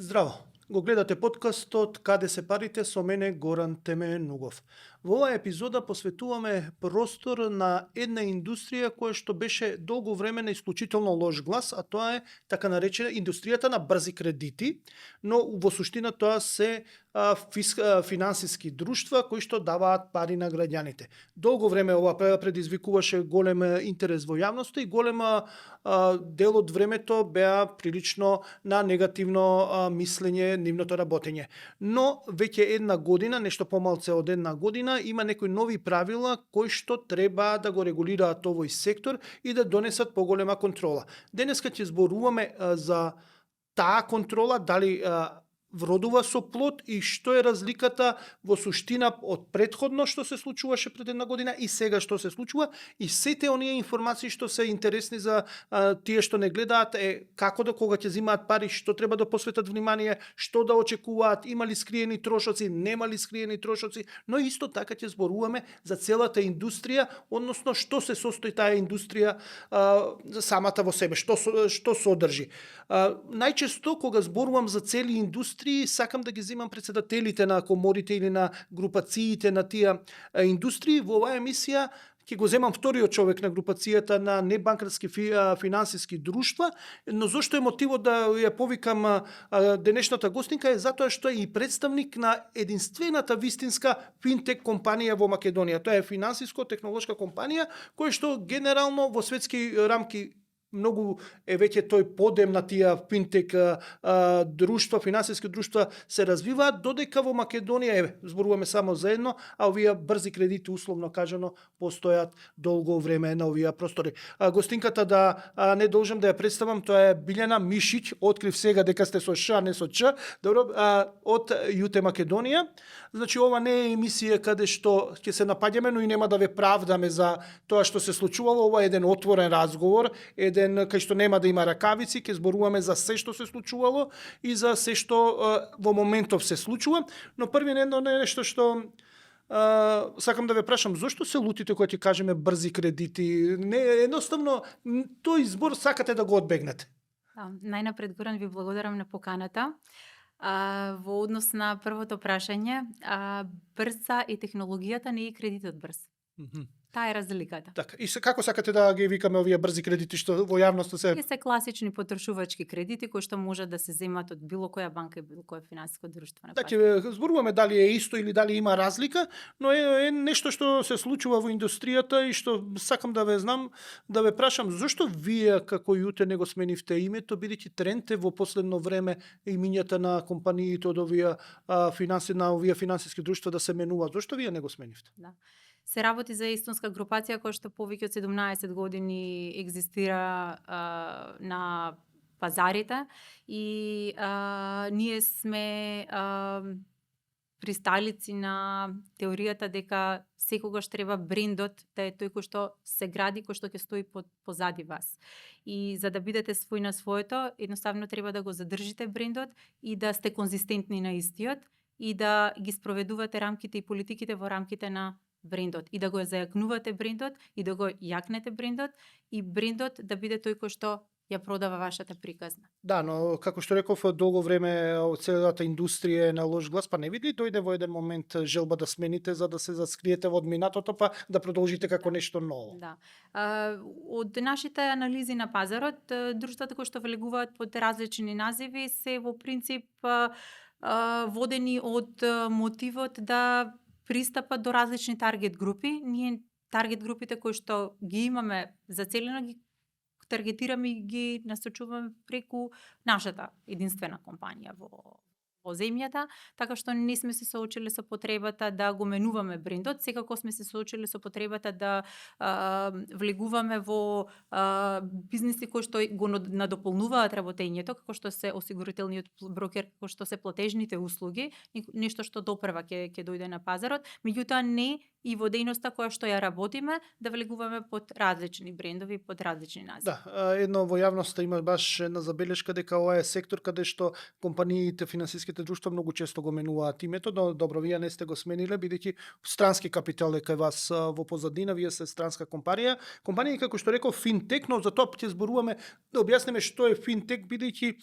Здраво! Го гледате подкастот "Каде се парите" со мене Горан Теменугов. Во оваа епизода посветуваме простор на една индустрија која што беше долго време на исклучително лош глас, а тоа е така наречена индустријата на брзи кредити, но во суштина тоа се финансиски друштва кои што даваат пари на граѓаните. Долго време ова предизвикуваше голем интерес во јавноста и голема дел од времето беа прилично на негативно мислење, нивното работење. Но веќе една година, нешто помалце од една година, има некои нови правила кои што треба да го регулираат овој сектор и да донесат поголема контрола. Денеска ќе зборуваме за таа контрола, дали вродува со плод и што е разликата во суштина од претходно што се случуваше пред една година и сега што се случува, и сите оние информации што се интересни за тие што не гледаат, како да кога ќе земаат пари, што треба да посветат внимание, што да очекуваат, има ли скриени трошоци, нема ли скриени трошоци, но исто така ќе зборуваме за целата индустрија, односно што се состои таа индустрија самата во себе, што содржи. Најчесто кога зборувам за цели индустрии, сакам да ги земам председателите на коморите или на групациите на тие индустрии. Во оваа емисија ќе го земам вториот човек на групацијата на небанкарски финансиски друштва, но зошто е мотивот да ја повикам денешната гостинка е затоа што е и представник на единствената вистинска финтек компанија во Македонија. Тоа е финансиско-технолошка компанија која што генерално во светски рамки многу е веќе тој подем на тие финтек друштва, финансиски друштва се развиваат, додека во Македонија зборуваме само за едно, а овие брзи кредити условно кажано постојат долго време на овие простори. Гостинката да не должам да ја представам, тоа е Билјана Мишиќ, открив сега дека сте со Ш, не со Ч, добро, од ЮТ Македонија. Значи ова не е емисија каде што ќе се напаѓаме, но и нема да ве правдаме за тоа што се случувало, ова е еден отворен разговор, еден кај што нема да има ракавици, ќе зборуваме за се што се случувало и за се што во моментов се случува, но први едно нешто што сакам да ве прашам, зошто се лутите кога ќе кажеме брзи кредити? Не, едноставно тој збор сакате да го одбегнете. Најнапред, Горан, ви благодарам на поканата. Во однос на првото прашање, брза и технологијата не е кредитот брз. Таа е разликата. Така, и како сакате да ги викаме овие брзи кредити што во јавноста се... Тие се класични потрошувачки кредити кои што може да се земат од било која банка и било кое финансиско друштво. Така, зборуваме дали е исто или дали има разлика, но е нешто што се случува во индустријата и што сакам да ве знам, да ве прашам, зошто вие како ЮТ не го сменивте името, бидејќи тренд е во последно време имињата на компаниите од овие финансиски друштва да се менуваат. Зошто вие не го сменивте? Да. Се работи за естонска групација која што повеќе од 17 години екзистира на пазарите и ние сме присталици на теоријата дека секогаш треба брендот да е тој кој што се гради, кој што ќе стои позади вас. И за да бидете свој на своето, едноставно треба да го задржите брендот и да сте конзистентни на истиот и да ги спроведувате рамките и политиките во рамките на брендот и да го зајакнувате брендот и да го јакнете брендот и брендот да биде тој кој што ја продава вашата приказна. Да, но како што реков, долго време целата индустрија е на лош глас, па не види дојде во еден момент желба да смените за да се заскриете од минатото, па да продолжите како нешто ново. Да. Од нашите анализи на пазарот, друштвата кои што влегуваат под различни називи се во принцип водени од мотивот да пристапат до различни таргет групи. Ние таргет групите кои што ги имаме зацелено ги таргетираме и ги насочуваме преку нашата единствена компанија во земјата, така што не сме се соочиле со потребата да го менуваме брендот, секако сме се соочиле со потребата да влегуваме во бизниси кои што го надополнуваат работењето, како што се осигурителниот брокер, како што се платежните услуги, нешто што допрва ќе дојде на пазарот, меѓутоа не и во дејноста која што ја работиме, да влегуваме под различни брендови, под различни називи. Да, едно во јавноста има баш една забелешка дека ова е сектор каде што компаниите, финансиските друштва многу често го менуваат името, но добро, вие не сте го смениле, бидејќи странски капитал е кај вас во позадина, вие сте странска компанија. Компанија, како што реков, финтек, но за тоа ќе зборуваме да објасниме што е финтек, бидејќи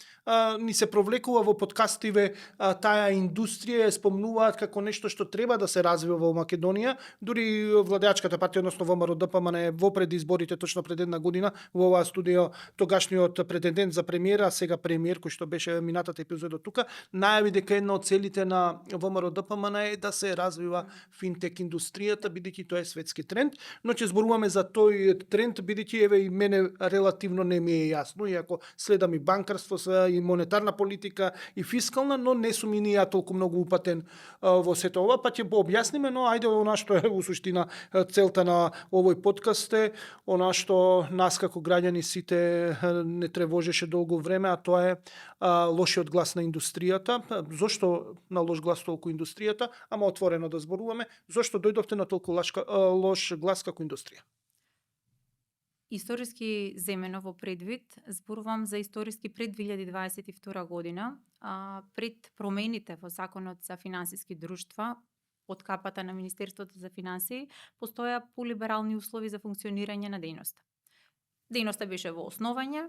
ни се провлекува во подкастиве таа индустрија, спомнуваат како нешто што треба да се развива во Македонија. Дури владеачката партија, односно ВМРО-ДПМН, во пред изборите, точно пред една година, во оваа студио, тогашниот претендент за премиера, сега премиер, кој што беше минатата епизода тука, најави дека една од целите на ВМРО-ДПМН е да се развива финтек индустријата, бидејќи тоа е светски тренд, но ќе зборуваме за тој тренд, бидејќи еве и мене релативно не ми е јасно, иако следам и банкарство, и монетарна политика, и фискална, но не сум и ни ја толку многу упатен во сето ова, па ќе објасниме, но ајде она што е у суштина целта на овој подкаст е она што нас како граѓани сите не тревожеше долго време, а тоа е лошиот глас на индустријата. Зошто на лош глас толку индустријата, ама отворено да зборуваме, зошто дојдовте на толку лош глас како индустрија? Историски земено во предвид, зборувам за историски пред 2022 година, пред промените во Законот за финансиски друштва, од капата на Министерството за финансии, постоја полиберални услови за функционирање на дејноста. Дејноста беше во основање,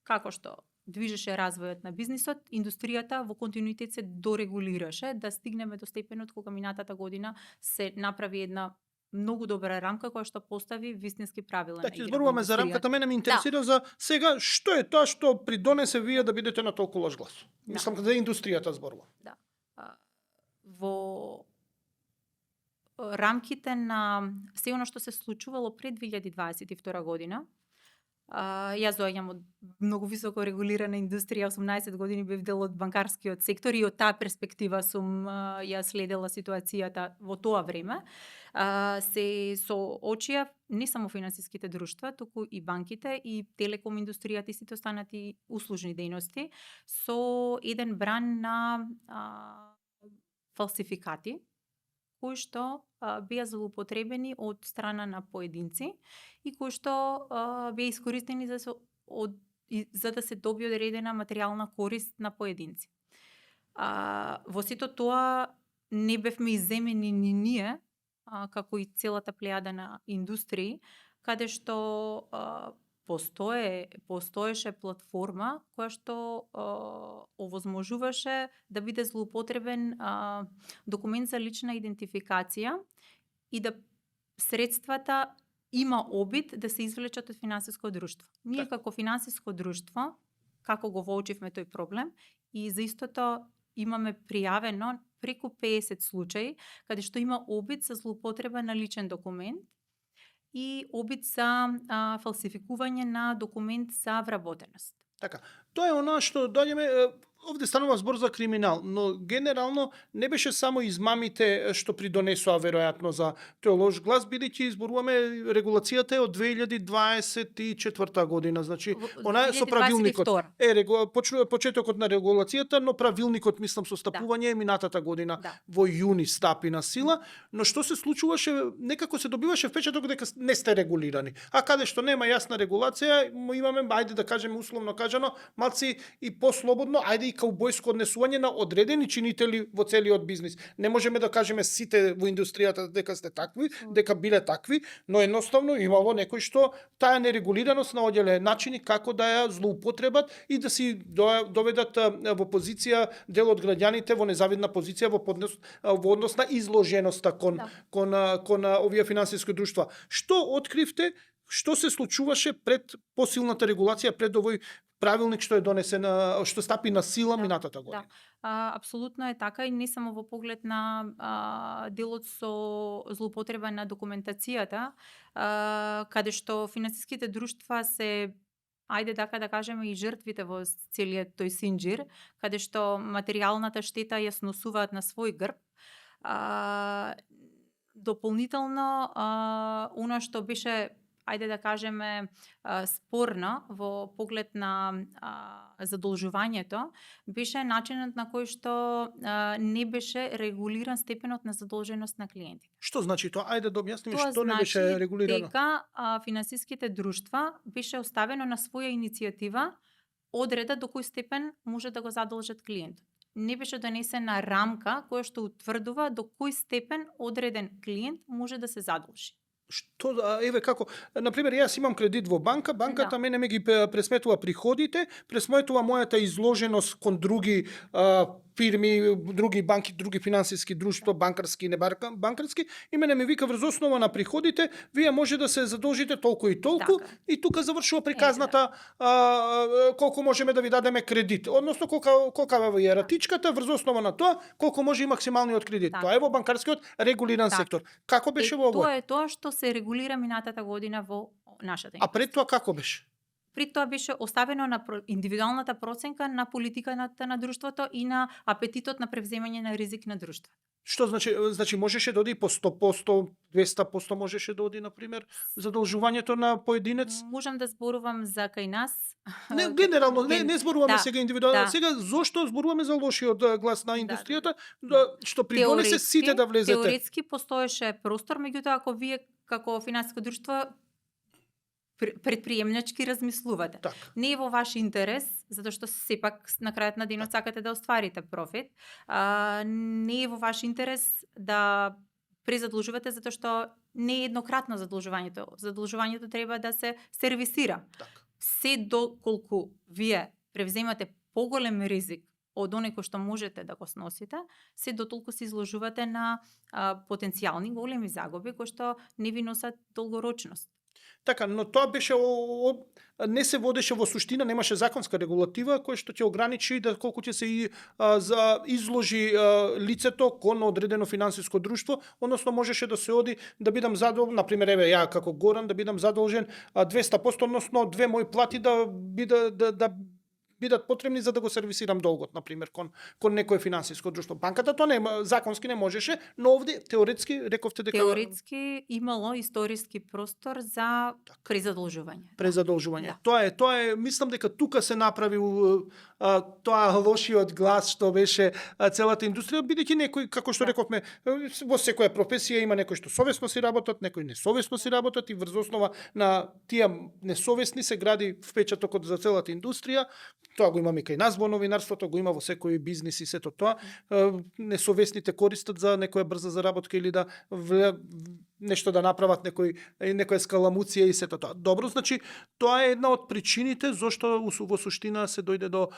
како што движеше развојот на бизнисот, индустријата во континуитет се дорегулираше да стигнеме до степенот кога минатата година се направи една многу добра рамка која што постави вистински правила на игра. игра. Зборуваме за рамката, мене ме интересира за сега што е тоа што придонесе вие да бидете на толку лош глас. Мислам за индустријата зборувам. Да. Во рамките на се оно што се случувало пред 2022 година, јас доаѓам од многу високо регулирана индустрија, 18 години бев дел од банкарскиот сектор и од таа перспектива сум ја следела ситуацијата во тоа време. Се соочија не само финансиските друштва, туку и банките и телеком индустријата и сите останати услужни дејности со еден бран на фалсификати кои што беа злоупотребени од страна на поединци и кои што беа искористени за да се добие одредена материјална корист на поединци. Во сето тоа не бевме изземени ни ние, како и целата плејада на индустрии, каде што постоеше платформа која што овозможуваше да биде злоупотребен документ за лична идентификација и да средствата има обид да се извлечат од финансиско друштво. Ние како финансиско друштво, како го воочивме тој проблем и за истото имаме пријавено преку 50 случаи каде што има обид за злоупотреба на личен документ и обид за фалсификување на документ за вработеност. Така, тоа е она што доаѓаме, овде станува збор за криминал, но генерално не беше само измамите што придонесоа веројатно за тој лош глас, бидејќи изборуваме регулацијата е од 2024 година, значи она е со правилникот. Почнува почетокот на регулацијата, но правилникот мислам со стапување е минатата година во јуни стапи на сила, но што се случуваше, некако се добиваше впечаток дека не сте регулирани. А каде што нема јасна регулација, имаме, ајде да кажеме условно кажано, малци и послободно, ајде и каубојско однесување на одредени чинители во целиот бизнис. Не можеме да кажеме сите во индустријата дека сте такви, дека биле такви, но едноставно имало некои што таа нерегулираност наоѓале начини како да ја злоупотребат и да си доведат во позиција дел од граѓаните во незавидна позиција во однос на изложеноста кон овие финансиски друштва. Што откривте? Што се случуваше пред посилната регулација, пред овој правилник што е донесен, што стапи на сила минатата година? Апсолутно е така и не само во поглед на делот со злоупотреба на документацијата, каде што финансиските друштва се, ајде така да кажеме, и жртвите во целиот тој синџир, каде што материјалната штета ја сносуваат на свој грб. Дополнително, она што беше ајде да кажеме, спорна во поглед на задолжувањето, беше начинот на кој што не беше регулиран степенот на задолженост на клиентите. Што значи тоа? Ајде да објасниме Тоа што не беше значи регулирано. дека финансиските друштва беше оставено на своја иницијатива одреда до кој степен може да го задолжат клиентот. Не беше донесена рамка која што утврдува до кој степен одреден клиент може да се задолжи. Што, еве како, на пример, јас имам кредит во банка, банката мене ме ги пресметува приходите, пресметува мојата изложеност кон други фирми, други банки, други финансиски друштва, банкарски и небанкарски, и мене ме вика врз основа на приходите, вие може да се задолжите толку и толку, Така. и тука завршува приказната колку можеме да ви дадеме кредит, односно колка е ратичката, врз основа на тоа колку може и максималниот кредит. Така. Тоа е во банкарскиот регулиран Така. сектор. Како беше во Тоа овој? е тоа што се регулира минатата година во нашата А пред тоа како беше? При тоа беше оставено на индивидуалната проценка на политиката на друштвото и на апетитот на превземање на ризик на друштвото. Што значи? Значи можеше да оди по 100%, 200% можеше да оди, на пример, задолжувањето на поединец? Можам да зборувам за кај нас. Не, генерално, не зборуваме Да, сега индивидуално. да. Сега, зошто зборуваме за лошиот глас на индустријата, што Теоретски- придонесе сите да влезете? Теоретски постоеше простор, меѓутоа ако вие како финансиско друштво предприемнички размислувате. Така. Не е во ваш интерес, затоа што сепак на крајот на денот сакате да остварите профит. Не е во ваш интерес да презадлужувате затоа што не е еднократно задолжувањето. Задолжувањето треба да се сервисира. Така. Се доколку вие превземате поголем ризик од оној кој што можете да го сносите, се дотолку се изложувате на потенцијални големи загуби кои што не ви носат долгорочност. Така, но тоа беше не се водеше во суштина, немаше законска регулатива која што ќе ограничи да колку ќе се изложи лицето кон одредено финансиско друштво, односно можеше да се оди да бидам задолжен, на пример, еве ја како Горан да бидам задолжен 200%, односно 2 мои плати да бидат потребни за да го сервисирам долгот, на пример, кон некое финансиско друштво. Банката тоа законски не можеше, но овде теоретски рековте дека Теоретски имало историски простор за презадолжување. презадолжување. Да. Тоа е, мислам дека тука се направил тоа лошиот глас што беше целата индустрија, бидејќи некои, како што рековме, во секоја професија има некои што совесно си работат, некои несовесно си работат, и врз основа на тие несовесни се гради впечатокот за целата индустрија. Тоа го имаме кај нас во новинарството, го има во секој бизнис и сето тоа. Несовесните користат за некоја брза заработка или да нешто да направат некоја скаламуција и сето тоа. Добро, значи тоа е една од причините зошто во суштина се дојде до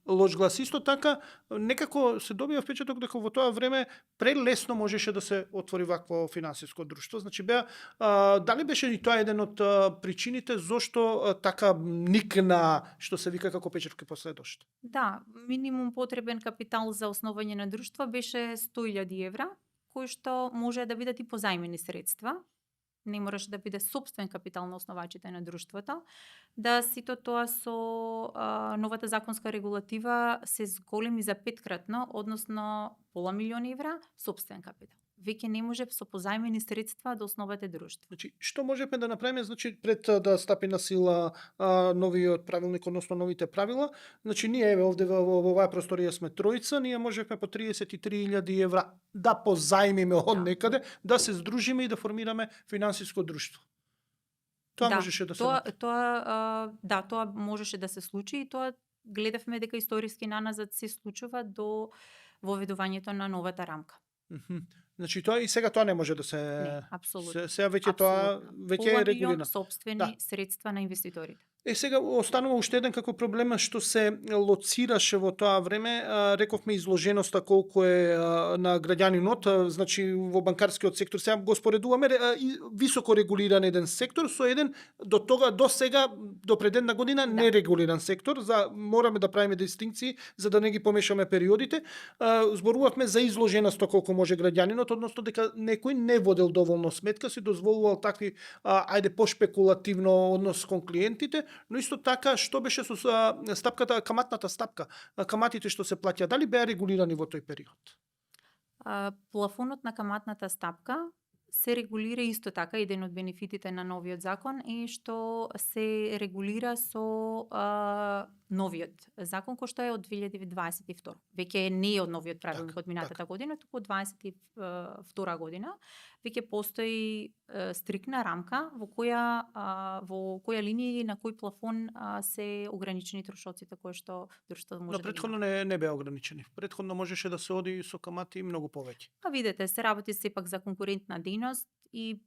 лош глас. Исто така, некако се добија впечаток дека во тоа време прелесно можеше да се отвори вакво финансиско друштво. Значи дали беше и тоа еден од причините зошто така никна, што се вика како печевки после дожд? Да, минимум потребен капитал за основање на друштво беше 100.000 евра, кои што може да бидат и позајмени средства. Не мораше да биде сопствен капитал на основачите на друштвото. Да сито тоа со новата законска регулатива се зголеми за 5кратно, односно пола милион евра сопствен капитал. Веќе не може со позајмени средства да основате друштво. Значи, што можеме да направиме, значи, пред да стапи на сила новиот правилник, односно новите правила, значи, ние еве овде во оваа просторија сме тројца, ние можевме по 33.000 евра да позајмиме од некаде, да се здружиме и да формираме финансиско друштво. Тоа можеше да се направи. Тоа можеше да се случи и тоа гледавме дека историски наназад се случува до воведувањето на новата рамка. Значи тоа и сега тоа не може да се Не, апсолутно. Сега веќе тоа веќе е регулирано. Сопствени средства на инвеститорите. Сега останува уште еден како проблем што се лоцираше во тоа време, рековме изложеноста колку е на граѓанинот, значи во банкарскиот сектор сега го споредуваме високо регулиран еден сектор со еден до сега до пред една година нерегулиран сектор, мораме да правиме дистинкции за да не ги помешаме периодите. Зборувавме за изложеноста колку може граѓанинот, односно дека некој не водел доволно сметка, си дозволувал такви пошпекулативно однос кон клиентите. Но исто така, што беше со каматната стапка, каматите што се плаќа, дали беа регулирани во тој период? Плафонот на каматната стапка се регулира исто така, еден од бенефитите на новиот закон е што се регулира со новиот закон кој што е од 2022. Веќе не е од новиот правилник од минатата година, туку од 2022 година. Веќе постои стрикна рамка во која линија и на кој плафон се ограничени трошоците кои што друштвото може да претходно не беа ограничени. Претходно можеше да се оди со камати многу повеќе. Видете, се работи сепак за конкурентна дејност и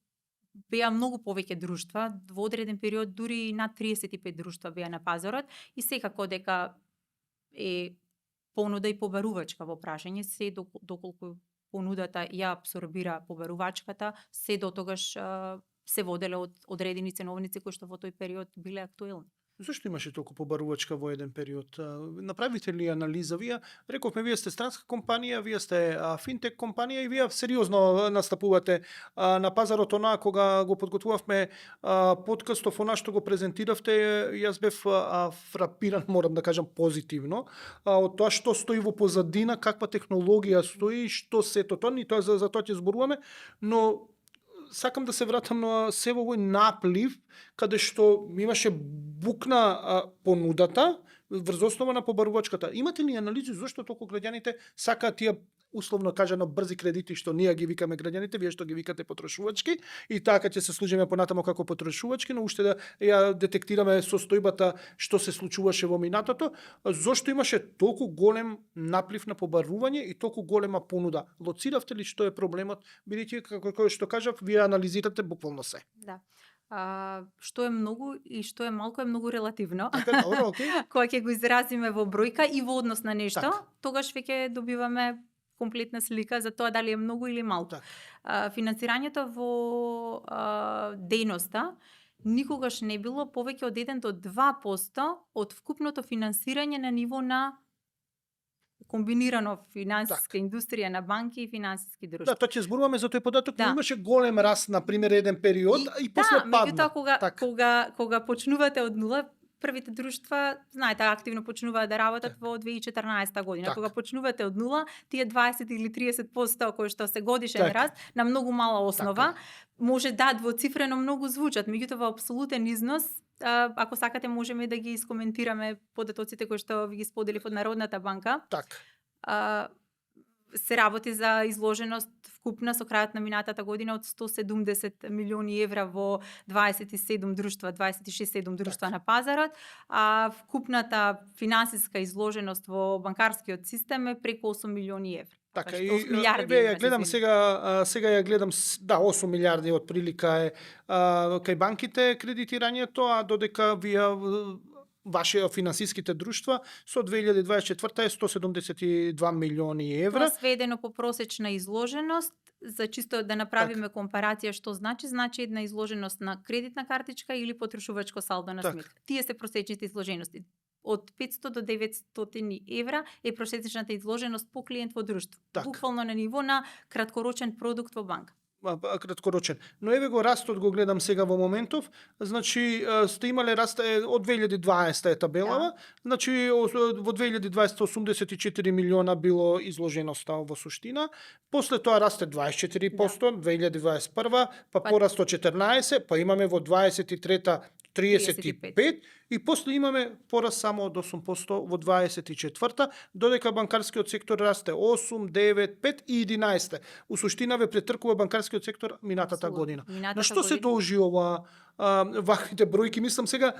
беа многу повеќе друштва, во одреден период дури над 35 друштва беа на пазарот и секако дека е понуда и побарувачка во прашање, се доколку понудата ја абсорбира побарувачката, се дотогаш се воделе од одредени ценовници кои што во тој период биле актуелни. Зошто имаше толку побарувачка во еден период? Направите ли анализа? Вие, рековме, вие сте странска компанија, вие сте финтек компанија и вие сериозно настапувате на пазарот. Онаа кога го подготвувавме подкастов, онаа што го презентиравте, јас бев фрапиран, морам да кажам позитивно, од тоа што стои во позадина, каква технологија стои, што сето тоа, и тоа за тоа ќе зборуваме, но сакам да се вратам на се во овој наплив, каде што имаше букна понудата врз основа на побарувачката. Имате ли анализи зошто толку граѓаните сакаат тие условно кажано брзи кредити што ние ги викаме граѓаните, вие што ги викате потрошувачки, и така ќе се служиме понатамо како потрошувачки, но уште да ја детектираме состојбата што се случуваше во минатото, зошто имаше толку голем наплив на побарување и толку голема понуда? Лоциравте ли што е проблемот, бидејќи како што кажав, вие анализирате буквално се? Да. Што е многу и што е малку е многу релативно. Така, добро, окей. Кога ќе го изразиме во бројка и во однос на нешто, тогаш веќе добиваме комплетна слика за тоа дали е многу или малку. Финансирањето во дејноста никогаш не било повеќе од 1 до 2% од вкупното финансирање на ниво на комбинирано финансиска индустрија на банки и финансиски друштва. Да, тоа ќе зборуваме за тој податок, но имаше голем раст на пример еден период и после падна. Кога почнувате од нула, првите друштва, знаете, активно почнуваат да работат во 2014 година. Кога почнувате од нула, тие 20 или 30% кои што се годишен раст на многу мала основа, може да двоцифрено многу звучат, меѓутоа во апсолутен износ, ако сакате можеме да ги искоментираме податоците кои што ви ги споделив од Народната банка. Се работи за изложеност вкупна со крајот на минатата година од 170 милиони евра во 27 друштва, 26-7 друштва на пазарот, а вкупната финансиска изложеност во банкарскиот систем е преку 8 милиони евра. Така, и ја гледам сега ја гледам, да, 8 милиарди од прилика е кај банките кредитирањето, а додека вие ваши финансиските друштва со 2024 е 172 милиони евра. Тоа сведено по просечна изложеност, за чисто да направиме компарација што значи една изложеност на кредитна картичка или потрошувачко салдо на сметка. Тие се просечните изложености. Од 500 до 900 евра е просечната изложеност по клиент во друштво. Буквално на ниво на краткорочен продукт во банка. Краткорочен. Но еве го растот го гледам сега во моментов, значи сте имале раст од 2020 е табелава, значи во 2020 84 милиона било изложеноста во суштина, после тоа расте 24%, 2021, па пораст од 14, па имаме во 23 35 и после имаме пораст само од 8% во 24-та, додека банкарскиот сектор расте 8, 9, 5 и 11. У суштина ве претркува банкарскиот сектор минатата година. На што се должи ова ваквите бројки? Мислам сега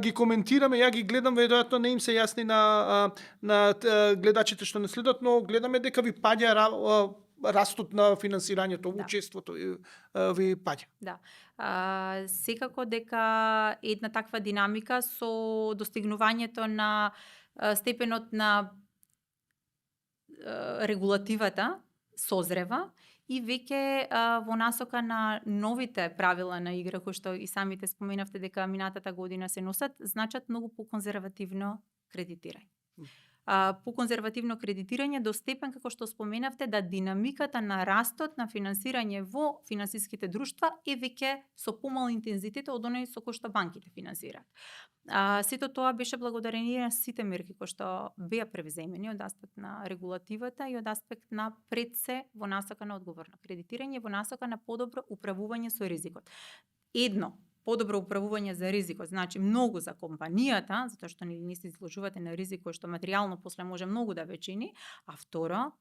ги коментираме, ја ги гледам, веројатно не им се јасни на гледачите што не следат, но гледаме дека ви паѓа растот на финансирањето, учеството ви паѓа. Да. Секако дека една таква динамика со достигнувањето на степенот на регулативата созрева и веќе во насока на новите правила на игра, кои што и самите споменавте дека минатата година се носат, значат многу поконзервативно кредитирање. по конзервативно кредитирање до степен, како што споменавте, да динамиката на растот на финансирање во финансиските друштва е веќе со помал интензитет од оној со кој што банките финансираат. Сето тоа беше благодарение на сите мерки кои што беа превземени од аспект на регулативата и од аспект на пред се во насока на одговорно кредитирање, во насока на подобро управување со ризикот. Едно, подобро управување за ризикот, значи многу за компанијата, затоа што не се изложувате на ризик кој што материјално после може многу да ве чини, а второ,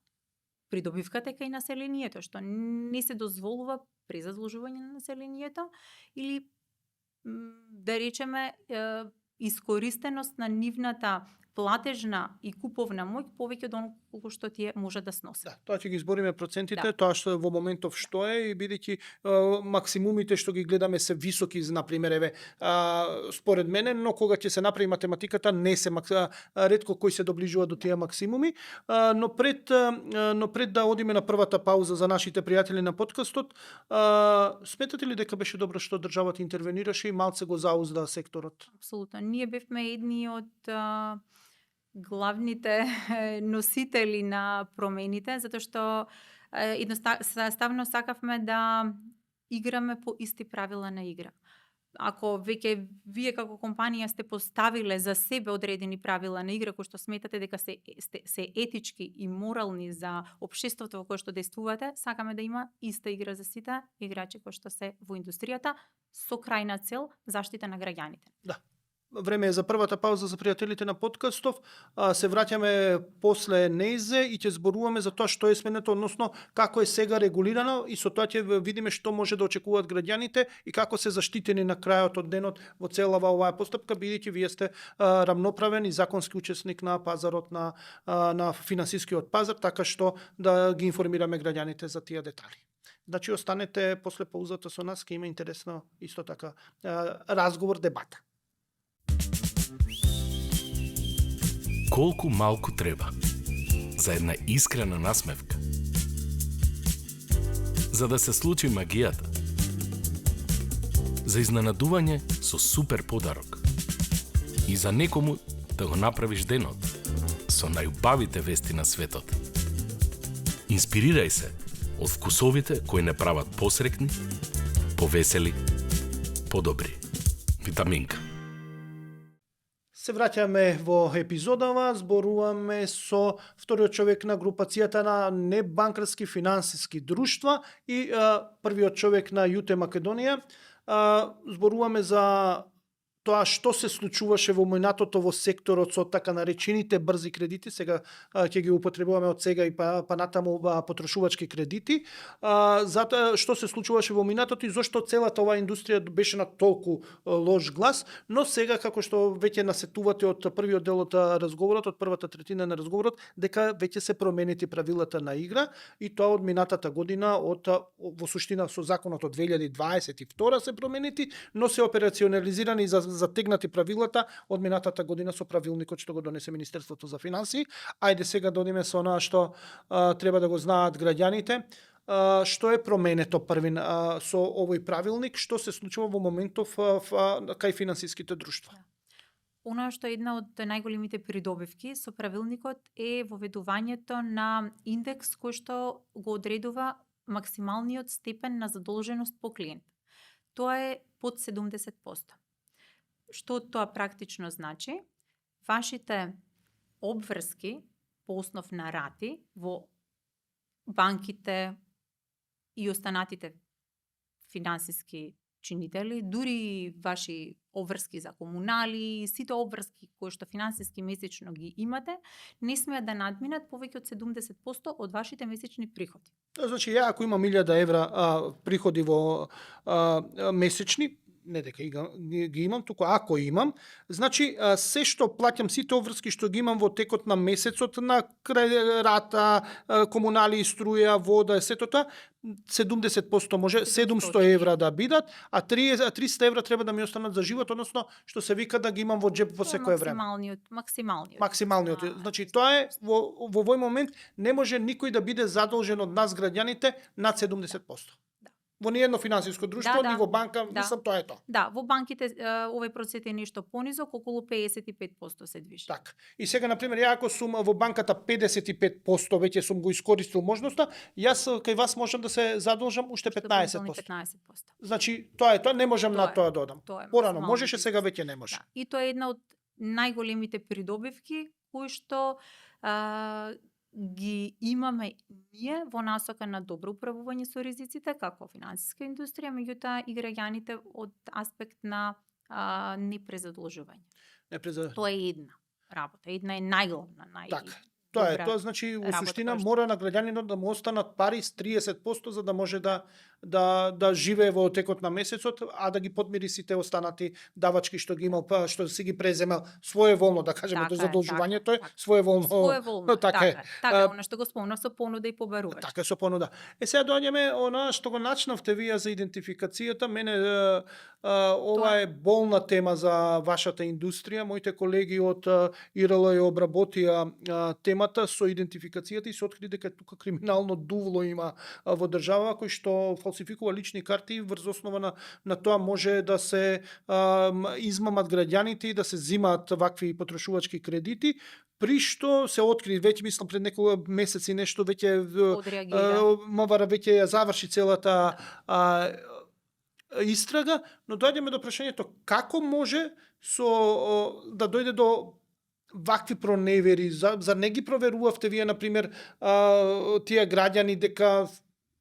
придобивката кај населението, што не се дозволува презадлужување на населението или да речеме искористеност на нивната платежна и куповна моќ повеќе од оно колку што тие може да сносат. Да, тоа ќе ги избориме процентите, тоа што во моментов што е и бидејќи максимумите што ги гледаме се високи, например, еве, според мене, но кога ќе се направи математиката не се ретко кој се доближува до тие максимуми, но пред да одиме на првата пауза за нашите пријатели на подкастот, сметате ли дека беше добро што државата интервенираше и малце го заузда секторот? Апсолутно. Ние бевме едни од главните носители на промените, затоа што едноставно сакавме да играме по исти правила на игра. Ако веќе вие како компанија сте поставиле за себе одредени правила на игра кои што сметате дека се етички и морални за општеството во кое што действувате, сакаме да има иста игра за сите играчи кои што се во индустријата со крајна цел заштита на граѓаните. Да. Време е за првата пауза за пријателите на подкастов. Се враќаме после нејзе и ќе зборуваме за тоа што е сменето, односно како е сега регулирано и со тоа ќе видиме што може да очекуваат граѓаните и како се заштитени на крајот од денот во целава оваа постапка, бидејќи вие сте рамноправен и законски учесник на пазарот на финансискиот пазар, така што да ги информираме граѓаните за тие детали. Значи останете после паузата со нас, ќе има интересно исто така разговор, дебата. Колку малку треба за една искрена насмевка, за да се случи магијата, за изненадување со супер подарок и за некому да го направиш денот со најубавите вести на светот. Инспирирај се од вкусовите кои не прават посрекни, повесели, подобри. Витаминка. Се враќаме во епизодава, зборуваме со вториот човек на групацијата на небанкарски финансиски друштва и првиот човек на ЮТ Македонија. Зборуваме за тоа што се случуваше во минатото во секторот со така наречените брзи кредити, сега ќе ги употребуваме од сега и па натаму потрошувачки кредити, затоа што се случуваше во минатото и зошто целата оваа индустрија беше на толку лош глас, но сега како што веќе насетувате од првиот дел од разговорот, од првата третина на разговорот, дека веќе се променети правилата на игра и тоа од минатата година, во суштина со законот од 2022 се променети, но се операционализирани за затегнати правилата од минатата година со правилникот што го донесе Министерството за финансии. Ајде сега да одиме со она што треба да го знаат граѓаните. Што е променето првин со овој правилник, што се случува во моментов кај финансиските друштва? Она што е една од најголемите придобивки со правилникот е воведувањето на индекс кој што го одредува максималниот степен на задолженост по клиент. Тоа е под 70%. Што тоа практично значи? Вашите обврски по основ на рати во банките и останатите финансиски чинители, дури ваши обврски за комунали, сите обврски кои што финансиски месечно ги имате, не смеат да надминат повеќе од 70% од вашите месечни приходи. Значи, ја ако имам 1000 евра приходи во месечни, не дека ги имам, туку ако имам, значи се што плаќам, сите обврски што ги имам во текот на месецот на рата, комунали, струја, вода, сето тоа, 70% може 700 евра да бидат, а 300 евра треба да ми останат за живот, односно што се вика да ги имам во џеп во секое време. Максималниот. Значи тоа е во овој момент не може никој да биде задолжен од нас граѓаните над 70%. во ниедно финансиско друштво, Да, ни во банка, да. мислам тоа е тоа. Да, во банките овој процент е нешто понизок, околу 55% се движи. Така. И сега, например, ја ако сум во банката 55%, веќе сум го искористил можноста, јас кај вас можам да се задолжам уште 15%. 15%. Значи, тоа е тоа, не можам на тоа да одам. Тоа е Порано максимално можеше, сега изnos. веќе не може. Да. И тоа е една од најголемите придобивки кои што ги имаме ние во насока на добро управување со ризиците како финансиска индустрија, меѓутоа и граѓаните од аспект на непрезадолжување. Тоа е една работа, една е најглавна, Така. Тоа е, тоа значи у суштина мора на граѓанинот да му останат пари с 30% за да може да живее во текот на месецот, а да ги подмири сите останати давачки што ги имал, што си ги преземал своеволно, да кажеме, до задолжувањето е своеволно. Своеволно, така. Она што го спомнав со понуда и побарувач. Така со понуда. Сега доаѓаме она што го начнавте вие за идентификацијата, мене ова е болна тема за вашата индустрија. Моите колеги од ИРЛ ја обработија темата со идентификацијата и се откри дека тука криминално дувло има во држава кој што фалсификува лични карти врз основа на тоа може да се измамат граѓаните и да се зимаат вакви потрошувачки кредити, при што се откри веќе, мислам пред неколку месеци нешто веќе МВР веќе ја заврши целата истрага, но доаѓаме до прашањето како може да дојде до вакви проневери, за не ги проверувавте вие, например, тие граѓани дека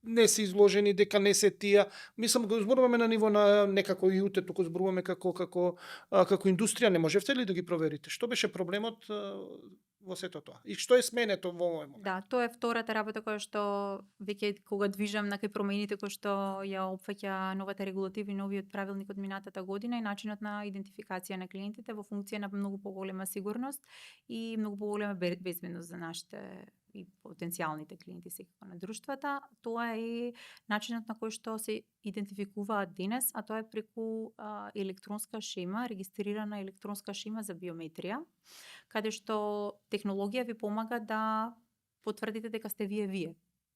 не се изложени, дека не се тие. Мислам, го зборуваме на ниво на некако ИУТ, туку зборуваме како индустрија, не можевте ли да ги проверите? Што беше проблемот во сето тоа? И што е сменето во овој момент? Да, тоа е втората работа која што веќе кога движам на кај промените кои што ја опфаќа новата регулатива и новиот правилник од минатата година и начинот на идентификација на клиентите во функција на многу поголема сигурност и многу поголема безбедност за нашите и потенцијалните клиенти секако на друштвата. Тоа е начинот на кој што се идентификуваат денес, а тоа е преку електронска шема, регистрирана електронска шема за биометрија, каде што технологија ви помага да потврдите дека сте вие.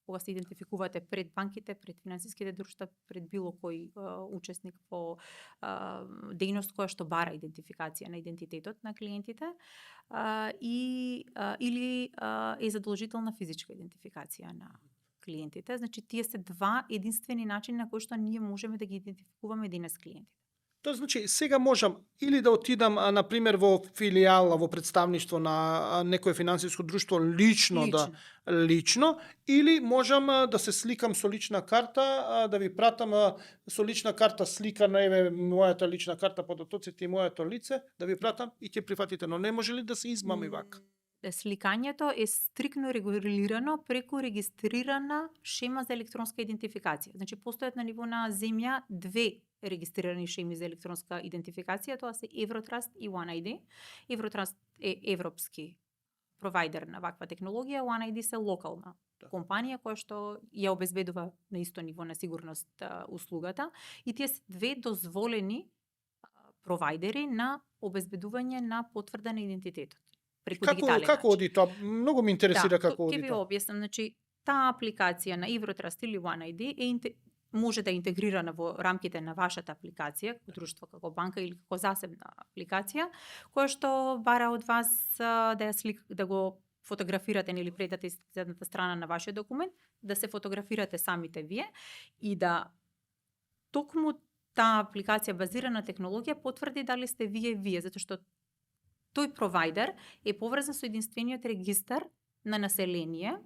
Кога се идентификувате пред банките, пред финансиските друштва, пред било кој учесник во дејност која што бара идентификација на идентитетот на клиентите или е задолжителна физичка идентификација на клиентите. Значи, тие се два единствени начини на кои што ние можеме да ги идентификуваме денес клиентите. Тоа значи, сега можам или да отидам, например, во филијала, во представништво на некое финансиско друштво лично, или можам да се сликам со лична карта, да ви пратам со лична карта слика на мојата лична карта, податоците и моето лице, да ви пратам и ќе прифатите, но не може ли да се измами вака? Сликањето е стрикно регулирано преку регистрирана шема за електронска идентификација. Значи, постојат на ниво на земја две регистрирани шеми за електронска идентификација, тоа се Евротраст и OneID. Евротраст е европски провайдер на ваква технологија, OneID се локална компанија која што ја обезбедува на исто ниво на сигурност услугата и тие се две дозволени провайдери на обезбедување на потврда на идентитетот. Како оди тоа? Многу ме интересира како оди тоа. Ќе ви објаснам, значи таа апликација на Евротраст или OneID може да е интегрирана во рамките на вашата апликација, како друштво, како банка или како засебна апликација, која што бара од вас да го фотографирате или предате изгледната страна на вашиот документ, да се фотографирате самите вие и да токму таа апликација базирана на технологија потврди дали сте вие, затоа што тој провайдер е поврзан со единствениот регистар на население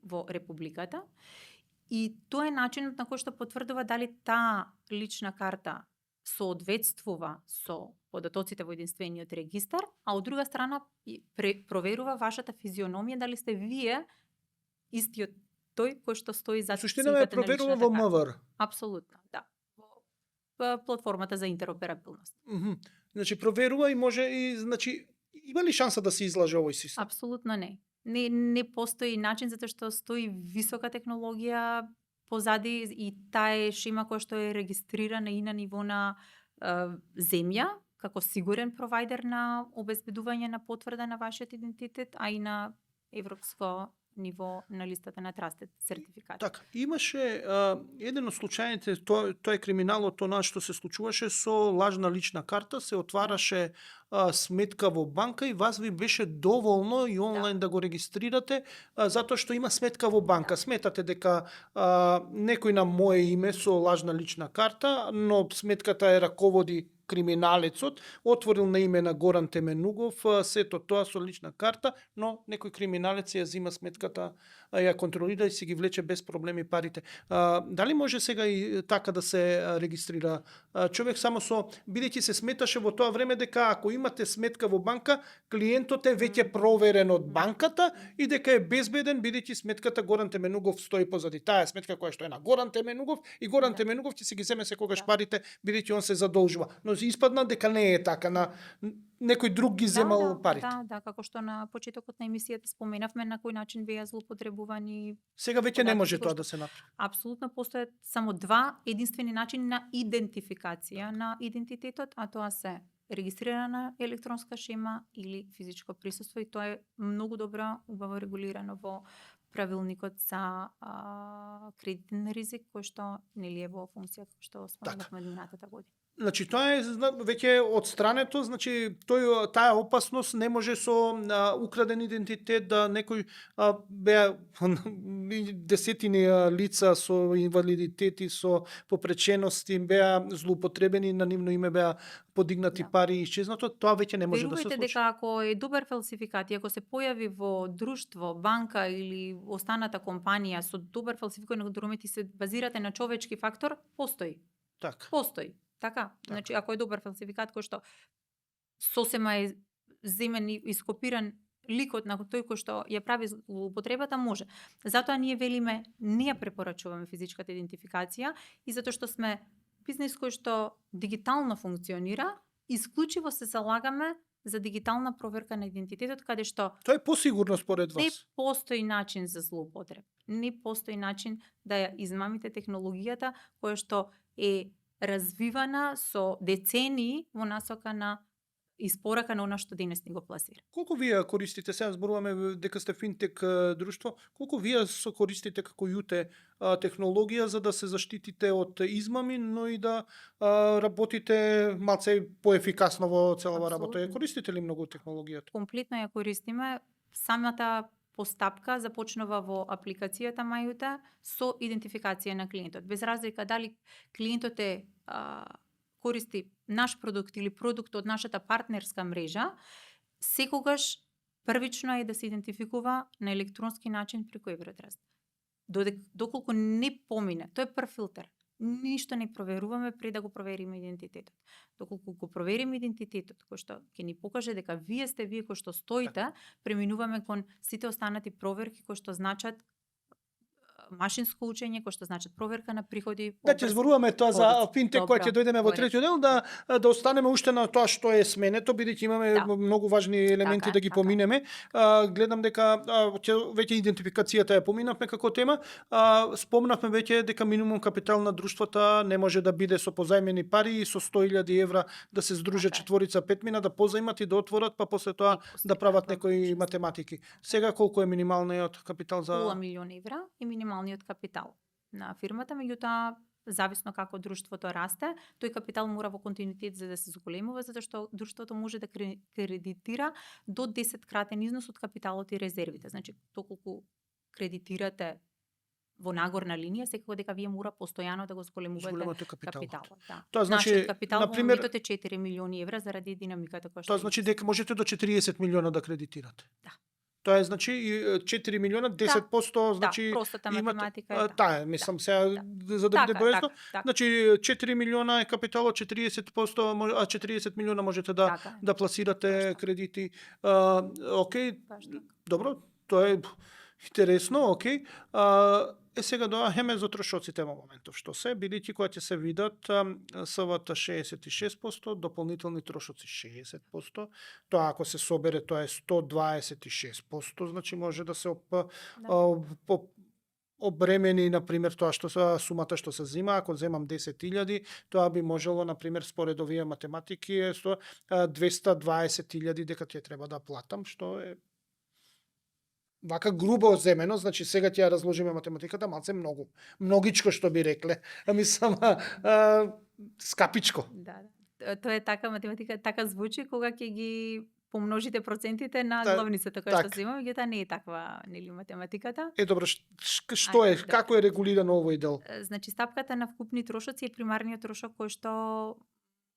во републиката и тоа е начинот на кој што потврдува дали таа лична карта соодветствува со податоците во единствениот регистар, а од друга страна проверува вашата физиономија дали сте вие истиот тој кој што стои зад силката на личната карта. Суштина проверува во МВР. Апсолутно, да. Во платформата за интероперабилност. Значи проверува и може и значи има ли шанса да се излаже овој систем? Апсолутно не. Не постои начин затоа што стои висока технологија позади и таа е шема која што е регистрирана и на ниво на земја како сигурен провайдер на обезбедување на потврда на вашиот идентитет, а и на европско ниво на листата на Trusted сертификат. Така, имаше еден од случаите, тоа е криминалот, тоа што се случуваше со лажна лична карта, се отвараше сметка во банка и вас ви беше доволно и онлайн да го регистрирате, затоа што има сметка во банка. Сметате дека некој на мое име со лажна лична карта, но сметката е раководи криминалецот, отворил на име на Горан Теменугов, сето тоа со лична карта, но некој криминалец ја зима сметката, ја контролира и си ги влече без проблеми парите. Дали може сега и така да се регистрира човек само со, бидејќи се сметаше во тоа време дека ако имате сметка во банка, клиентот е веќе проверен од банката и дека е безбеден, бидејќи сметката Горан Теменугов стои позади. Таа е сметка која што е на Горан Теменугов и Горан Теменугов ќе си ги земе секогаш парите, бидејќи он се задолжува. Но испадна дека не е така, на некој друг ги земал парите. Да, како што на почетокот на емисијата споменавме на кој начин беа злоупотребувани. Сега веќе не може тоа да се направи. Апсолутно постојат само два единствени начини на идентификација на идентитетот, а тоа се регистрирана електронска шема или физичко присуство, и тоа е многу добро, убаво регулирано во правилникот за кредитен ризик, кој што нели е во функција кој што споменавме минатата година. Значи тоа е веќе отстрането, значи таа опасност не може со украден идентитет да некој беа десетини лица со инвалидитети, со попречености беа злоупотребени, на нивно име беа подигнати пари и исчезнато, тоа веќе не може да се случи. Верувајте дека ако е добар фалсификат и ако се појави во друштво, банка или останата компанија со добар фалсификат на документи се базирате на човечки фактор, постои. Така. Постои. Така, значи ако е добар фалсификат кој што сосема е земен и ископиран ликот на тој кој што ја прави злоупотребата, може. Затоа ние велиме, не ја препорачуваме физичката идентификација и затоа што сме бизнис кој што дигитално функционира, исклучиво се залагаме за дигитална проверка на идентитетот, каде што тоа е посигурно според вас. Не постои начин за злоупотреб. Не постои начин да ја измамите технологијата која што е развивана со децении во насока на испорака на она што денес ни го пласира. Колку вие користите, сега зборуваме дека сте финтек друштво, колку вие со користите како ЮТЕ технологија за да се заштитите од измами, но и да работите малце поефикасно во целава работа? Ја користите ли многу технологијата? Комплетно ја користиме. Самата постапка започнува во апликацијата Мајута со идентификација на клиентот. Без разлика дали клиентот е користи наш продукт или продукт од нашата партнерска мрежа, секогаш првично е да се идентификува на електронски начин преку Евротрust. Доколку не помине, тој е прв филтер. Ништо не проверуваме пред да го провериме идентитетот. Доколку го провериме идентитетот, кој што ќе ни покаже дека вие сте вие кој што стоите, преминуваме кон сите останати проверки кои што значат машинско учење, кои што значат проверка на приходи. Да, ќе зборуваме тоа за финтек кој ќе дојдеме во третиот дел, да останеме уште на тоа што е сменето, бидејќи имаме многу важни елементи да ги поминеме. Гледам дека веќе идентификацијата ја поминавме како тема. Спомнавме веќе дека минимум капитал на друштвата не може да биде со позајмени пари и со 100.000 евра да се здружат четворица петмина, да позајмат и да отворат, па после тоа да прават некои математики. Сега колку е минималниот капитал за 0 милиони евра и минималниот капитал на фирмата, меѓутоа зависно како друштвото расте, тој капитал мора во континуитет за да се зголемува, затоа што друштвото може да кредитира до 10 кратен износ од капиталот и резервите. Значи, толку кредитирате во нагорна линија, секако дека вие мора постојано да го зголемувате капиталот. Да. Тоа значи, капитал на пример, е 4 милиони евра заради динамиката која што. Тоа значи дека можете до 40 милиона да кредитирате. Да. Тоа е значи 4 милиона, 10%, значи да, простата математика е таа, мислам сега за да биде појасно. Значи 4 милиона е капиталот, 40%, а 40 милиона можете да пласирате кредити. Окей, добро, тоа е интересно, окей. Сега доаѓаме за трошоците во моментов, што се, бидејќи кога ќе се видат СВТ 66%, дополнителни трошоци 60%, тоа ако се собере тоа е 126%, значи може да се обремени, например, тоа што се сумата што се зема, ако земам 10.000, тоа би можело, например, според овие математики, 220.000 дека ќе треба да платам, што е вака грубо земено, значи сега ќе ја разложиме математиката, малце многичко што би рекле. Мислам, скапичко. Да. Тоа е така, математика така звучи кога ќе ги помножите процентите на главницата која што се има, меѓутоа не е таква, нели, математиката. Добро, што е, како е регулирано овој дел? Значи, стапката на вкупни трошоци е примарниот трошок кој што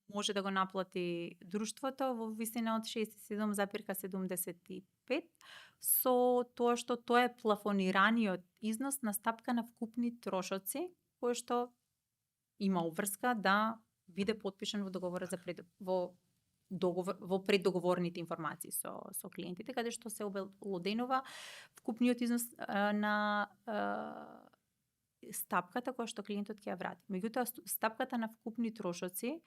може да го наплати друштвото во висина од 67,75 со тоа што тоа е плафонираниот износ на стапка на вкупни трошоци кој што има обврска да биде потпишан во договорот за во преддоговорните информации со клиентите, каде што се обелоденува вкупниот износ на стапката која што клиентот ќе ја врати. Меѓутоа, стапката на вкупни трошоци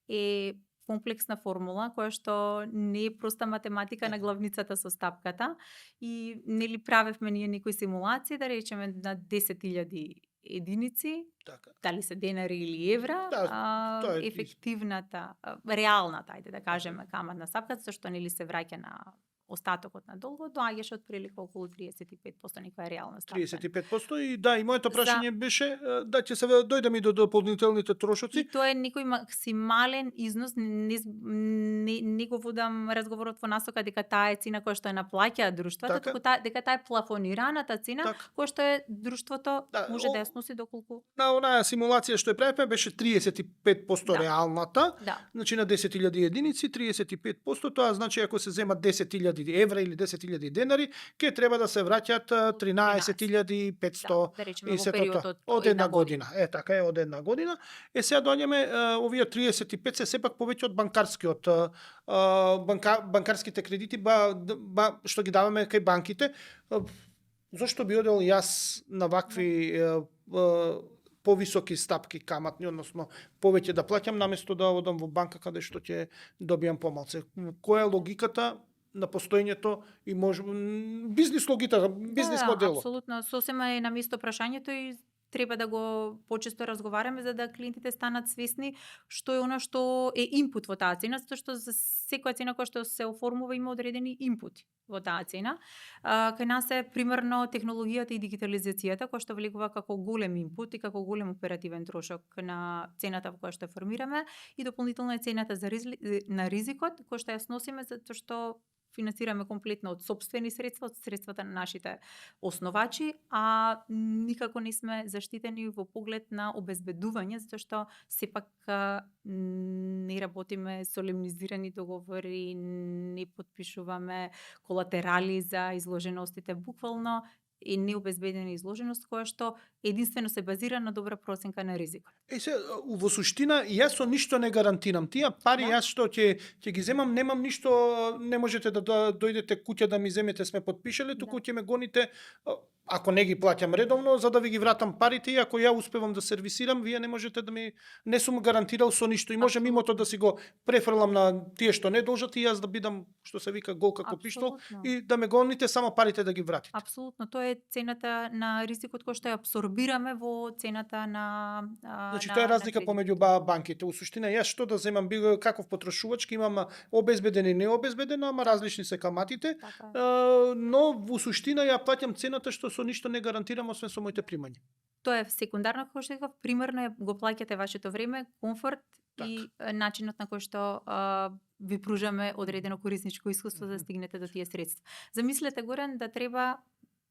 е комплексна формула која што не е проста математика на главницата со стапката и нели правевме ние некои симулации, да речеме на 10.000 единици, така, дали се денари или евра, тоа е ефективната, реалната, ајде да кажеме, каматна стапка, зашто нели се враќа на остатокот на долгот, доаѓаше отприлика околу 35% некоја реална стапка. 35% и да, и моето прашање беше да ќе се дојдеме и до дополнителните трошоци. И тоа е некој максимален износ, не го водам разговорот во насока дека таа е цена која што е наплаќаат друштвата, Така. туку дека таа е плафонираната цена Така. која што е друштвото може да ја сноси доколку. На онаа симулација што ја правевме беше 35% Да. реалната, Да. значи на 10.000 единици 35%, тоа значи ако се земат 10.000 евра или 10.000 денари, ќе треба да се враќаат 13.500 да речеме и во сето период тоа. од Од една година. Така е, од една година. Сега доаѓаме овие 35 се сепак повеќе од банкарскиот банкарските кредити што ги даваме кај банките. Зошто би одел јас на вакви повисоки стапки каматни, односно повеќе да плаќам наместо да одам во банка каде што ќе добијам помалце? Која е логиката на постоењето и бизнис логиката, бизнис моделот? Апсолутно, сосема е на место прашањето и треба да го почесто разговараме за да клиентите станат свесни што е она што е инпут во таа цена, затоа што за секоја цена која што се оформува има одредени инпути во таа цена. Кај нас е примерно технологијата и дигитализацијата која што влегува како голем инпут и како голем оперативен трошок на цената во која што ја формираме и дополнително е цената на ризикот која што ја сносиме затоа што финансираме комплетно од сопствени средства, од средствата на нашите основачи, а никако не сме заштитени во поглед на обезбедување, затоа што сепак не работиме солемнизирани договори, не подпишуваме колатерали за изложеностите, буквално е необезбедена изложеност која што единствено се базира на добра проценка на ризикот. Во суштина, јас со ништо не гарантирам. Тие пари јас што ќе ги земам, немам ништо, не можете да дојдете куќа да ми земете, сме подпишале, туку ќе ме гоните, ако не ги плаќам редовно, за да ви ги вратам парите, и ако ја успевам да сервисирам, вие не можете да ми, не сум гарантирал со ништо и може мимото да си го префрлам на тие што не должат и јас да бидам, што се вика, гол како пиштол и да ме гоните, само парите да ги вратите. Апсолутно, тоа е цената на ризикот кој што ја абсорбираме во цената на Значи тоа е разлика помеѓу банките. У суштина јас што да земам каков потрошувач, имам обезбеден и необезбедено, ама различни се каматите, но во суштина ја плаќам цената што со ништо не гарантирам освен со моите примања. Тоа е секундарно, како што кажав, примерно го плаќате вашето време, комфорт и начинот на кој што ви пружаме одредено корисничко искуство за да стигнете до тие средства. Замислете, Горан, да треба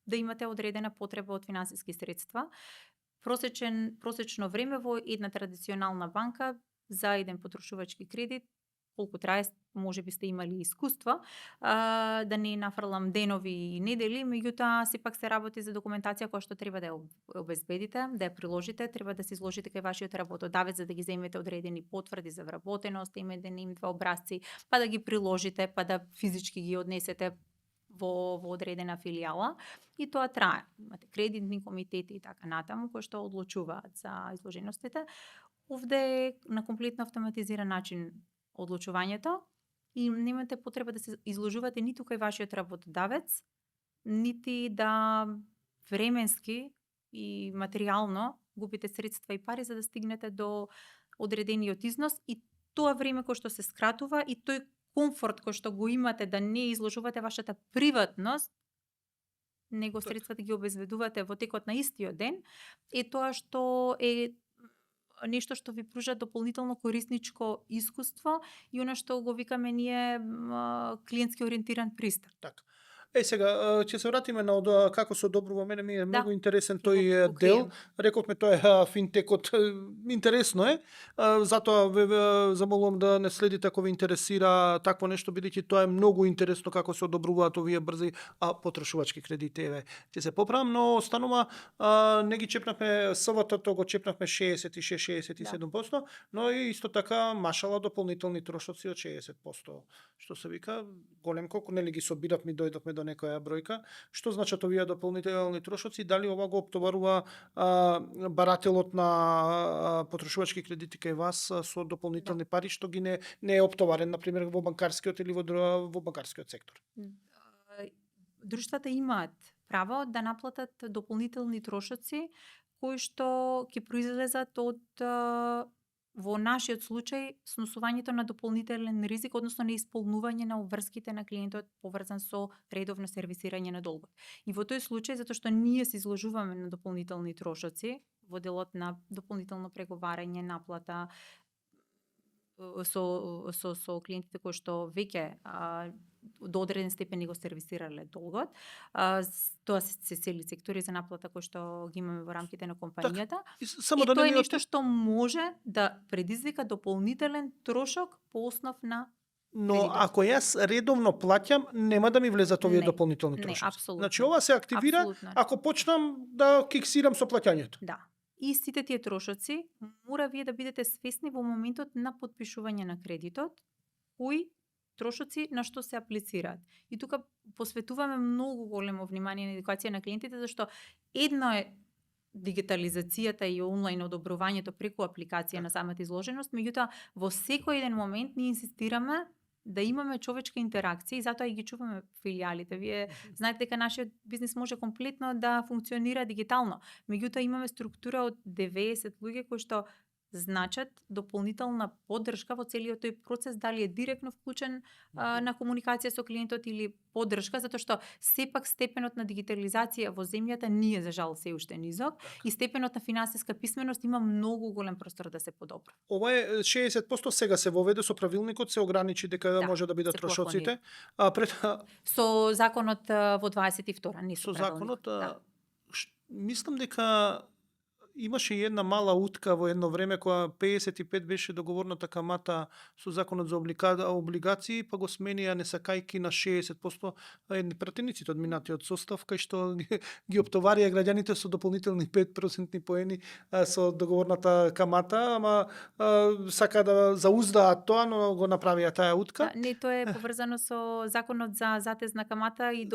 да имате одредена потреба од финансиски средства. Просечно време во една традиционална банка за еден потрошувачки кредит, колку трае, може би сте имали искуство, да не нафрлам денови и недели, меѓутоа сепак се работи за документација која што треба да ја обезбедите, да ја приложите, треба да се изложите кај вашиот работодавец за да ги земете одредени потврди за вработеност, имате ним 2 образци, па да ги приложите, па да физички ги однесете во одредена филијала и тоа трае. Имате кредитни комитети и така натаму кои што одлучуваат за изложеностите. Овде е на комплетно автоматизиран начин одлучувањето и немате потреба да се изложувате ниту кај вашиот работодавец, нити да временски и материјално губите средства и пари за да стигнете до одредениот износ и тоа време кое што се скратува и тој комфорт кој што го имате да не изложувате вашата приватност него средствата ги обезбедувате во текот на истиот ден, е тоа што е нешто што ви пружа дополнително корисничко искуство и она што го викаме ние клиентски ориентиран пристап. Така. Сега, ќе се вратиме на како се одобрува, мене ми е многу интересен ќе тој го дел. покрием. Рековме тоа е финтекот, интересно е. Затоа ве замолувам да не следите ако ве интересира такво нешто, бидејќи тоа е многу интересно како се одобруваат овие брзи потрошувачки кредити. Еве, ќе се поправам, но останува не ги чепнавме СВТ-то, го чепнавме 66-67%, но и исто така машала дополнителни трошоци од 60%. Што се вика, голем колку нели ги собиравме и дојдовме до некоја бројка. Што значат овие дополнителни трошоци? Дали ова го оптоварува барателот на потрошувачки кредити кај вас со дополнителни пари што ги не е оптоварен на пример во банкарскиот или во банкарскиот сектор? Друштвата имаат право да наплатат дополнителни трошоци кои што ќе произлезат од во нашиот случај сносувањето на дополнителен ризик, односно неисполнување на обврските на клиентот поврзан со редовно сервисирање на долгот. И во тој случај, затоа што ние се изложуваме на дополнителни трошоци во делот на дополнително преговарање, наплата со клиентите кои што веќе до одреден степен го сервисирале долгот. Тоа се цели сектори за наплата кои што ги имаме во рамките на компанијата. Само И да тоа не е ми нешто што може да предизвика дополнителен трошок по основ на Но кредитот. ако јас редовно плаќам, нема да ми влезат овие Не, дополнителни не, трошоци. апсолутно. Значи ова се активира Апсолутно. ако почнам да киксирам со плаќањето. Да. И сите тие трошоци мора вие да бидете свесни во моментот на подпишување на кредитот, кои трошоци на што се аплицираат. И тука посветуваме многу големо внимание на едукација на клиентите, зашто едно е дигитализацијата и онлайн одобрувањето преку апликација на самата изложеност, меѓутоа во секој еден момент ние инсистираме да имаме човечка интеракција и затоа и ги чуваме филијалите. Вие знаете дека нашиот бизнис може комплетно да функционира дигитално. Меѓутоа имаме структура од 90 луѓе кои што значат дополнителна поддршка во целиот тој процес, дали е директно вклучен на комуникација со клиентот или поддршка, затоа што сепак степенот на дигитализација во земјата ние за жал се уште низок и степенот на финансиска писменост има многу голем простор да се подобри. Ова е 60% сега се воведе со правилникот, се ограничи дека може да бидат се трошоците. Со законот во 22-та, не со со законот, правилникот. мислам дека имаше и една мала утка во едно време која 55 беше договорната камата со законот за облигации, па го сменија не сакајки на 60% едни пратениците од минатиот состав, кај што ги оптоварија граѓаните со дополнителни 5% поени со договорната камата, ама сака да зауздаат тоа, но го направија таа утка. Не, тоа е поврзано со законот за затезна камата и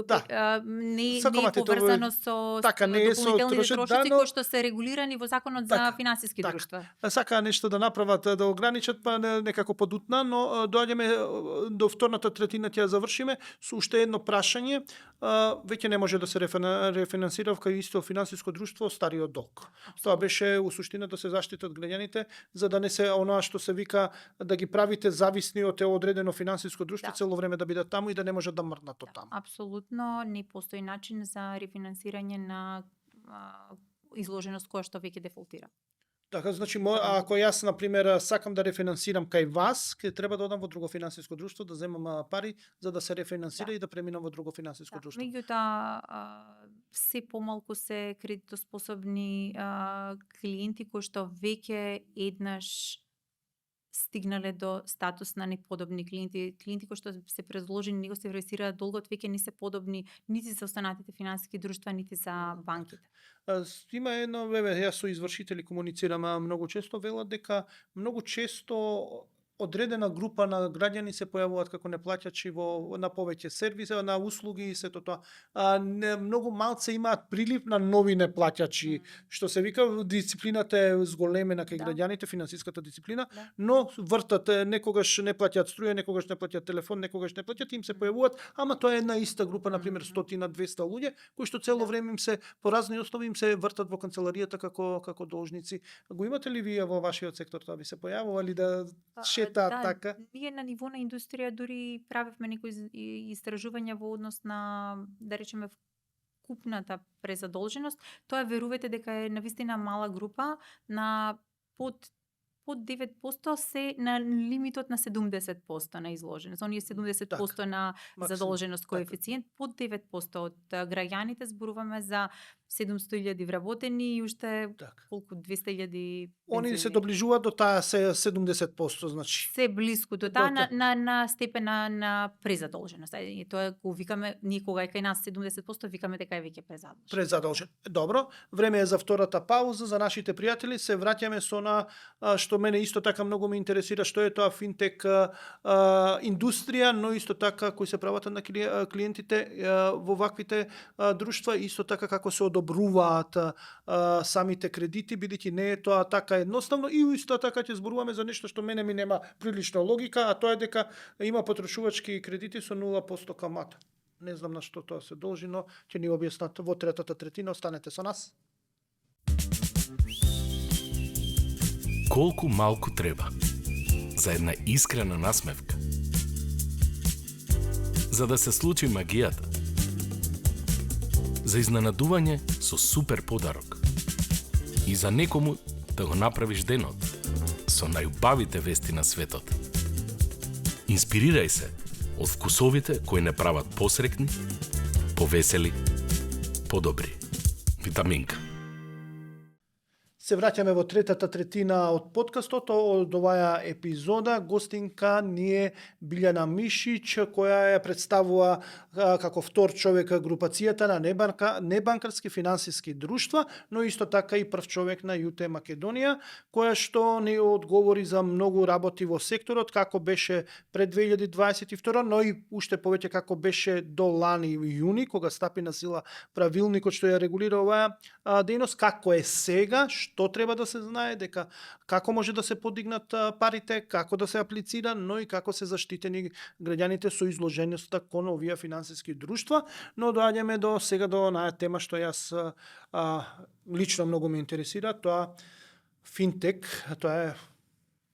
не е Каматите, поврзано со така, не е со дополнителните трошоци но кои што се регулирани во законот за финансиски друштва. Сака нешто да направат, да ограничат, па некако подутна, но доаѓаме до вторната третина, ќе завршиме со уште едно прашање. Веќе не може да се рефинансира кај исто финансиско друштво стариот долг. Тоа беше у суштина да се заштитат граѓаните, за да не се оноа што се вика да ги правите зависни од одредено финансиско друштво, цело време да бидат таму и да не можат да мрднат од таму. Апсолутно не постои начин за рефинансирање на изложеност која што веќе дефолтира. Така, значи, ако јас, например, сакам да рефинансирам кај вас, ќе треба да одам во друго финансиско друштво, да земам пари, за да се рефинансира и да преминам во друго финансиско друштво. Меѓутоа, се помалку се кредитоспособни клиенти кои што веќе еднаш стигнале до статус на неподобни клиенти, клиенти кои што се презложени, него се сервисираат долгот, веќе не се подобни нити за останатите финансиски друштва, нити за банките. Има едно, јас со извршители комуницирам многу често, велат дека многу често одредена група на граѓани се појавуваат како неплаќачи на повеќе сервиси, на услуги и сето тоа. Многу малце имаат прилив на нови неплаќачи, што се вика дисциплината е зголемена кај граѓаните, финансиската дисциплина, но вртат, некогаш не плаќаат струја, некогаш не плаќаат телефон, некогаш не плаќаат, им се појавуваат, ама тоа е една иста група, например 100-200 луѓе, кои што цело време им се по разни основи им се вртат во канцеларијата како должници. Го имате ли вие во вашиот сектор тоа, би се појавува ли да така? Ние на ниво на индустрија дури правевме некои истражувања во однос на, да речеме, вкупната презадолженост, тоа верувате дека е навистина мала група на под 9% се на лимитот на 70% на изложеност. Оние 70% на задолженост коефициент, под 9% од граѓаните зборуваме за 700.000 вработени и уште колку 200.000 Они се доближуваат до таа 70%, значи. Се блиску до таа на степена на презадолженост. И тоа го викаме, ние кога е кај нас 70%, викаме дека е веќе презадолжен. Презадолжен. Добро, време е за втората пауза за нашите пријатели. Се враќаме со на што мене исто така многу ме интересира, што е тоа финтек индустрија, но исто така кои се правата на клиентите во ваквите друштва, исто така како се одобруваат самите кредити, бидејќи не е тоа така едноставно, и исто така ќе зборуваме за нешто што мене ми нема прилична логика, а тоа е дека има потрошувачки кредити со 0% камата. Не знам на што тоа се должи, но ќе ни објаснат во третата третина. Останете со нас. Колку малку треба за една искрена насмевка, за да се случи магијата, за изненадување со супер подарок и за некому да го направиш денот со најубавите вести на светот. Инспирирај се од вкусовите кои не прават посрекни, повесели, подобри. Витаминка. Се враќаме во третата третина од подкастот. Од оваа епизода гостинка ни е Билјана Мишич, која ја представува како втор човек групацијата на небанкарски финансиски друштва, но исто така и прв човек на ЮТ Македонија, која што ни одговори за многу работи во секторот, како беше пред 2022, но и уште повеќе како беше до лани јуни, кога стапи на сила правилникот што ја регулира оваа дејност, како е сега, што треба да се знае, дека како може да се подигнат парите, како да се аплицира, но и како се заштитени граѓаните со изложеноста кон овие финансиски друштва. Но доаѓаме до сега до онаа тема што јас лично многу ме интересира, тоа финтек, тоа е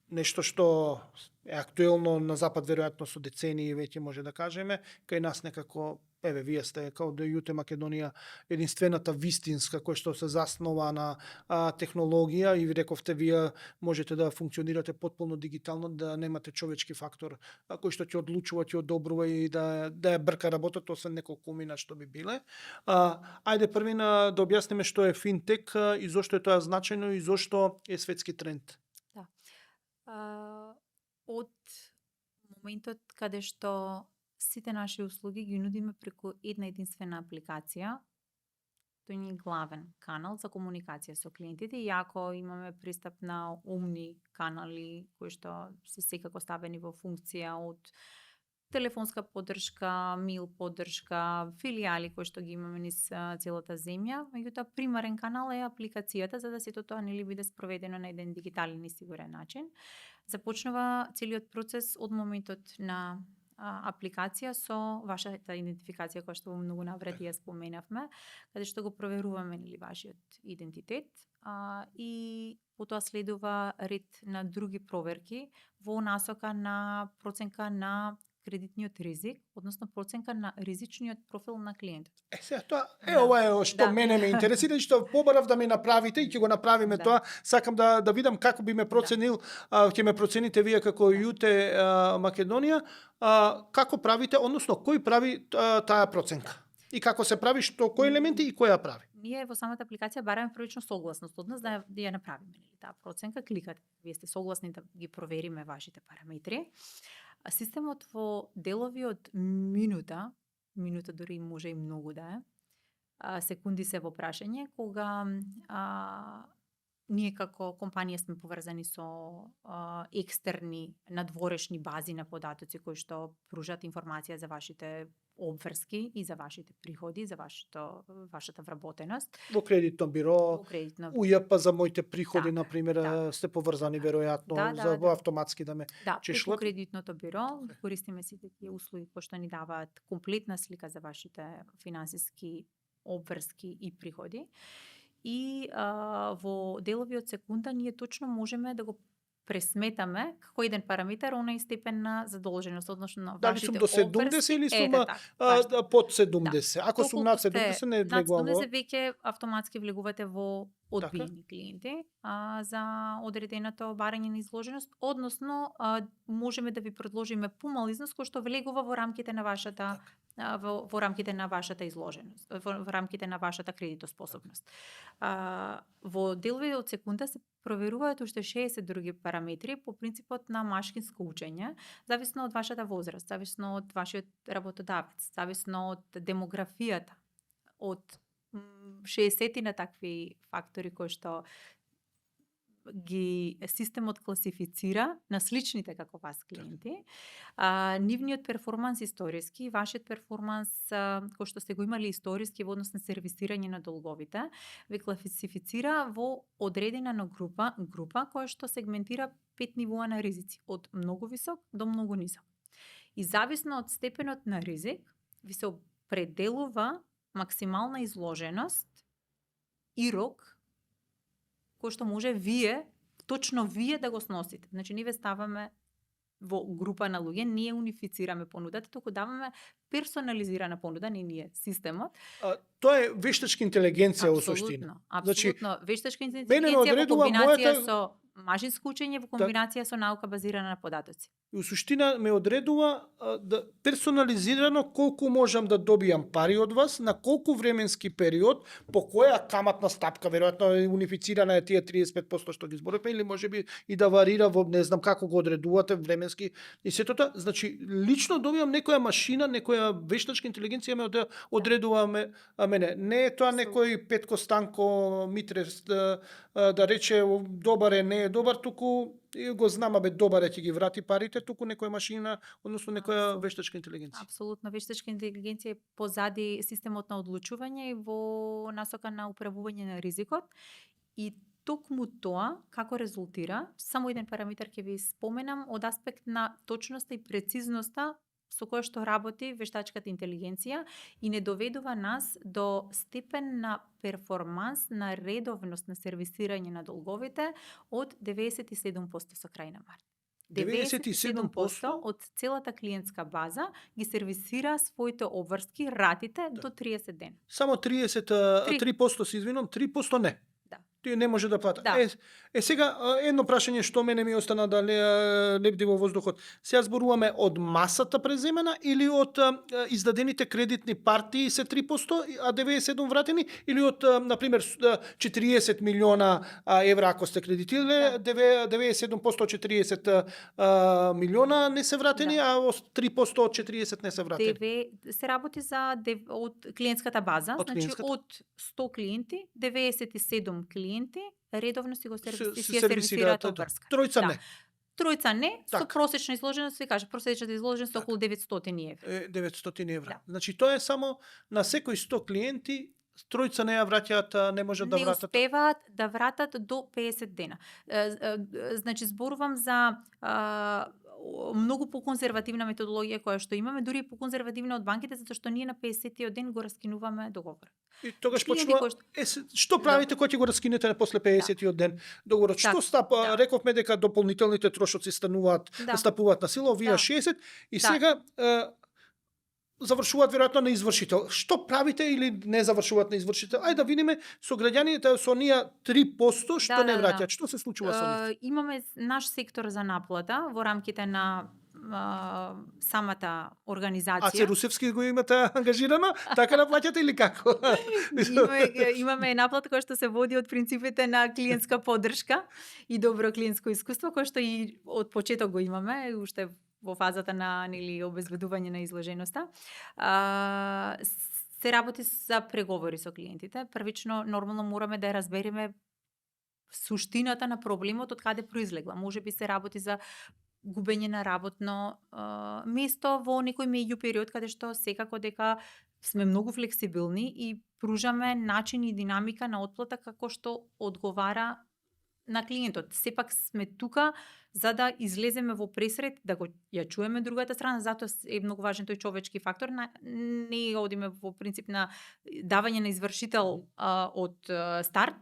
нешто што е актуелно на запад веројатно со децении веќе може да кажеме, кај нас некако еве вие сте као до ЮТ Македонија единствената вистинска која што се заснова на технологија и ви рековте вие можете да функционирате потполно дигитално, да немате човечки фактор кој што ќе одлучува, ќе одобрува и да ја брка работата, освен неколку мина што би биле. Ајде првина да објасниме што е финтек и зошто е тоа значајно и зошто е светски тренд. Од моментот каде што сите наши услуги ги нудиме преку една единствена апликација, тој ни е главен канал за комуникација со клиентите, иако имаме пристап на умни канали кои што се секако ставени во функција од телефонска поддршка, мејл поддршка, филијали кои што ги имаме низ целата земја, меѓутоа примарен канал е апликацијата за да сето тоа нели биде спроведено на еден дигитален и сигурен начин. Започнува целиот процес од моментот на апликација со вашата идентификација која што во многу наврати ја споменавме, каде што го проверуваме нели вашиот идентитет и потоа следува ред на други проверки во насока на проценка на кредитниот ризик, односно проценка на ризичниот профил на клиентот. Сега тоа ова е што мене ме интересира и што побарав да ми направите и ќе го направиме тоа. Сакам да видам како би ме проценил, ќе ме процените вие како ЮТ Македонија, како правите, односно кој прави таа проценка? И како се прави, што кои елементи и кој ја прави? Ние во самата апликација бараме првично согласност од нас да ја направиме нели таа проценка, кликате, вие сте согласни да ги провериме вашите параметри. Системот во делови од минута дури може и многу да е, секунди се во прашање, кога ние како компанија сме поврзани со екстерни надворешни бази на податоци кои што пружат информација за вашите обврски и за вашите приходи, за вашата вработеност. Во кредитно биро, УЈП за моите приходи, например, сте поврзани веројатно за автоматски да ме чешлат. Преку кредитното биро користиме сите тие услуги кои што ни даваат комплетна слика за вашите финансиски обврски и приходи. И во делови од секунда ние точно можеме да го пресметаме како еден параметар онај степен на задолженост, односно Дали сум вашите до 70 или сум така, под 70? Ако сум над 70 не над влегувам во... 70 веќе автоматски влегувате во одбиени клиенти за одреденото барање на изложеност, односно можеме да ви предложиме помал износ кој што влегува во рамките на вашата во рамките на вашата изложеност, во рамките на вашата кредитоспособност. Во делови од секунда се проверуваат уште 60 други параметри по принципот на машинско учење, зависно од вашата возраст, зависно од вашиот работодавец, зависно од демографијата, од 60 на такви фактори кои што ги системот класифицира на сличните како вас клиенти. Нивниот перформанс историски, вашиот перформанс кој што сте го имали историски во однос на сервисирање на долговите, ве класифицира во одредена група која што сегментира 5 нивоа на ризици, од многу висок до многу нисок. И зависно од степенот на ризик, ви се определува максимална изложеност и рок кој што може точно вие да го сносите. Значи, ние ве ставаме во група на луѓе, ние унифицираме понудата, туку даваме персонализирана понуда, ние системот. Тоа е вештачка интелигенција во суштина. Апсолутно. Вештачка интелигенција во комбинација со машинско учење, во комбинација со наука базирана на податоци. И у суштина ме одредува да персонализирано колку можам да добијам пари од вас, на колку временски период, по која каматна стапка, веројатно е унифицирана е тие 35% што ги зборуваме, или можеби и да варира во не знам како го одредувате временски и сето тоа. Значи лично добијам некоја машина, некоја вештачка интелигенција ме одредува мене. Не е тоа некој Петко Станко Митрес да рече добар е, не е добар, туку го знам, добар е, ќе ги врати парите, туку некоја машина, односно некоја вештачка интелигенција. Апсолутно, вештачка интелигенција е позади системот на одлучување и во насока на управување на ризикот. И токму тоа, како резултира, само еден параметар ќе ви споменам, од аспект на точноста и прецизноста со која што работи вештачката интелигенција и не доведува нас до степен на перформанс, на редовност на сервисирање на долговите од 97% со крај на март. 97% од целата клиентска база ги сервисира своите обврски, ратите до 30 дена. Само 3% се извинувам, 3% не. Тие не може да плата. Сега едно прашање што мене ми остана да лебди во воздухот. Сега зборуваме од масата преземена или од издадените кредитни партии се 3%, а 97 вратени, или од например 40 милиона евра ако сте кредитирале, 97% од 40 милиона не се вратени, а 3% од 40 не се вратени. Се работи од клиентската база, значи од 100 клиенти, 97 клиенти редовно си го сервисираат обврска. Тројца не. Тројца не, со просечна изложеност, се каже, просечната изложеност околу 900 евра. 900 евра. Значи тоа е само на секој 100 клиенти, тројца не ја враќаат, не можат да вратат. Не успеваат да вратат до 50 дена. Значи зборувам за многу поконзервативна методологија која што имаме, дури и поконзервативна од банките, затоа што ние на 50-тиот ден го раскинуваме договорот. И тогаш почнува, што правите кога ќе го раскинете после 50-тиот ден договорот? Што стапа? Рековме дека дополнителните трошоци стапуваат на сила, овие 60 и сега завршуваат веројатно на извршител. Што правите или не завршуваат на извршител? Ајде да видиме со граѓаните со оние 3% што не враќаат. Што се случува со нив? Имаме наш сектор за наплата во рамките на самата организација. А Русевски го имате ангажирано? Така наплаќате или како? Имаме наплата која што се води од принципите на клиентска поддршка и добро клиентско искуство, кој што и од почеток го имаме, уште во фазата на обезбедување на изложеноста. Се работи за преговори со клиентите. Првично, нормално мораме да ја разбереме суштината на проблемот, од каде произлегла. Може би се работи за губење на работно место во некој меѓу период, каде што секако дека сме многу флексибилни и пружаме начин и динамика на отплата како што одговара на клиентот. Сепак сме тука за да излеземе во пресред, да го ја чуеме другата страна, затоа е многу важен тој човечки фактор. Не одиме во принцип на давање на извршител од старт,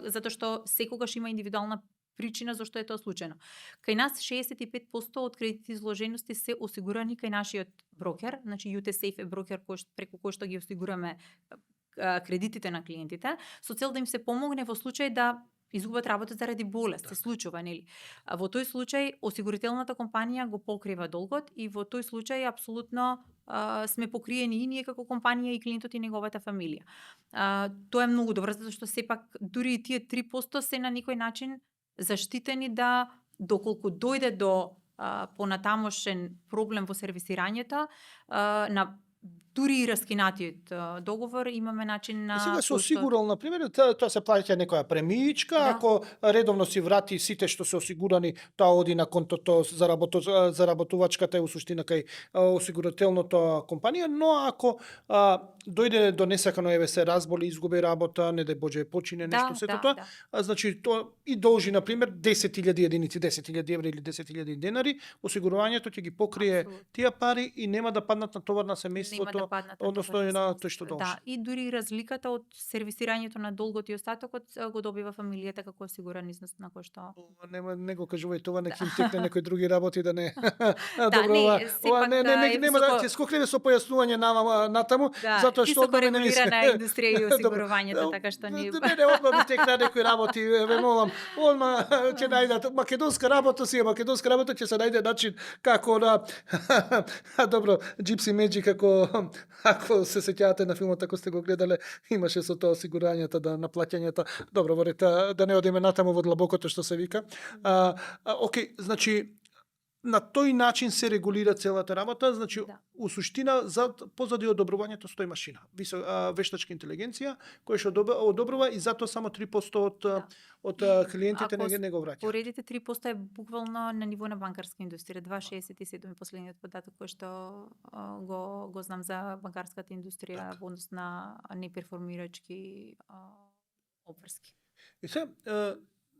затоа што секогаш има индивидуална причина зашто е тоа случајно. Кај нас 65% од кредитните изложености се осигурани кај нашиот брокер, значи UTSafe е брокер преку кој што ги осигураме кредитите на клиентите, со цел да им се помогне во случај да изгубат работа заради болест, се случува, нели? Во тој случај осигурителната компанија го покрива долгот и во тој случај апсолутно сме покриени и ние како компанија и клиентот и неговата фамилија. Тоа е многу добро, затоа што сепак дури и тие 3% се на некој начин заштитени да доколку дојде до понатамошен проблем во сервисирањето на дури и раскинатиот договор, имаме начин на... И сега се осигурал, например, тоа се плаќа некоја премиичка, ако редовно си врати сите што се осигурани, тоа оди на контото заработувачката е у суштина кај осигурителната компанија, но ако дојде до несакано, се разболи, изгуби работа, не дај Боже почине нешто, сето тоа, значи тоа и должи, например, 10.000 единици, 10.000 евра или 10.000 денари, осигурувањето ќе ги покрие тие пари и нема да паднат на товар на семејството, односно и на тој што должи. Да, и дури разликата од сервисирањето на долгот и остатокот го добива фамилијата како осигуран износ на кој што... Не го кажувај това, нека им текне некој други работи да не... Нема да ќе скокнеме со појаснување натаму, затоа што одма не мислам. Високо индустрија и осигурувањето, така што ни... Мене одма ми текна некои работи, ве молам, одма ќе најдат македонска работа ќе се најде начин како на добро, Gypsy Magic, ако се сеќавате на филмот, ако сте го гледале, имаше со тоа осигурањето да наплаќањето. Добро, во ред, да не одиме натаму во длабокото што се вика. Океј, значи на тој начин се регулира целата работа, значи у суштина позади одобрувањето стои машина, вештачка интелигенција која што одобрува и затоа само 3% од клиентите не го враќаат. Поредите 3% е буквално на ниво на банкарска индустрија, 2,67 е последниот податок кој што го знам за банкарската индустрија во однос на неперформирачки обврски. И се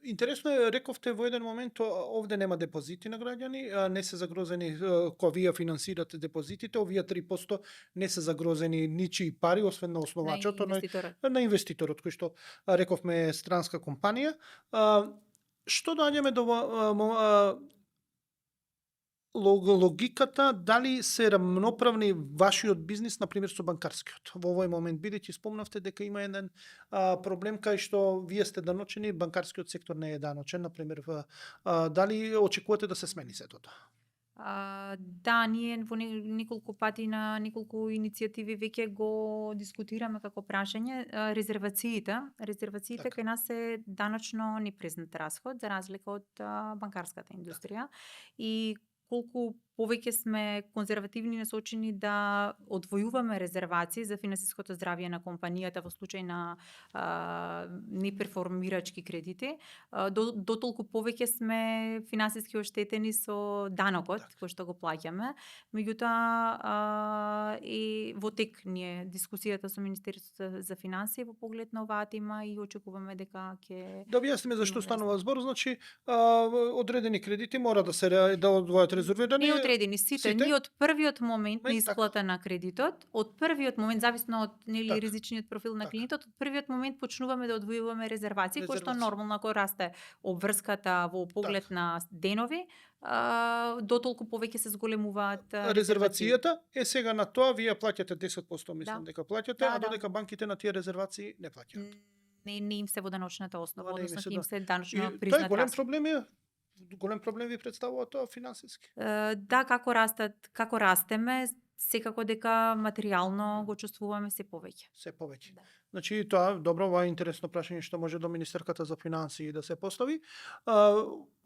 интересно е, рековте во еден момент, овде нема депозити на граѓани, не се загрозени кога вие финансирате депозитите, овие 3% не се загрозени ничии пари, освен на основачот, на инвеститорот, кој што рековме странска компанија. Што доаѓаме до логиката, дали се рамноправни вашиот бизнис, например, со банкарскиот? Во овој момент, бидејќи спомнавте дека има еден проблем кај што вие сте даночени, банкарскиот сектор не е даночен, например, дали очекувате да се смени сето тоа? Да, ние во неколку пати на неколку иницијативи веќе го дискутираме како прашање. Резервациите кај нас е даночно непризнат расход, за разлика од банкарската индустрија. И колку повеќе сме конзервативни насочени да одвојуваме резервации за финансиското здравје на компанијата во случај на неперформирачки кредити, дотолку повеќе сме финансиски оштетени со данокот кој што го плаќаме. Меѓутоа и во тек ние дискусијата со Министерството за финансии во поглед на оваа тема и очекуваме дека ќе... Да објасниме зашто станува збор, значи одредени кредити мора да се одвојат резервирани. Одредени сите. Ние од првиот момент на исплата на кредитот, од првиот момент, зависно од ризичниот профил на клиентот, од првиот момент почнуваме да одвојуваме резервации, кој што нормално ако расте обврската во поглед на денови, дотолку повеќе се зголемуваат резервацијата. Сега на тоа вие плаќате 10%, мислам дека плаќате, а додека банките на тие резервации не плаќаат. Не им се во даночната основа, односно им се даночно признат. Тоа е голем проблем голем проблем ви представува тоа финансиски? Да, како растеме, секако дека материјално го чувствуваме се повеќе. Се повеќе. Да. Значи тоа добро, ова е интересно прашање што може до Министерката за финансии да се постави.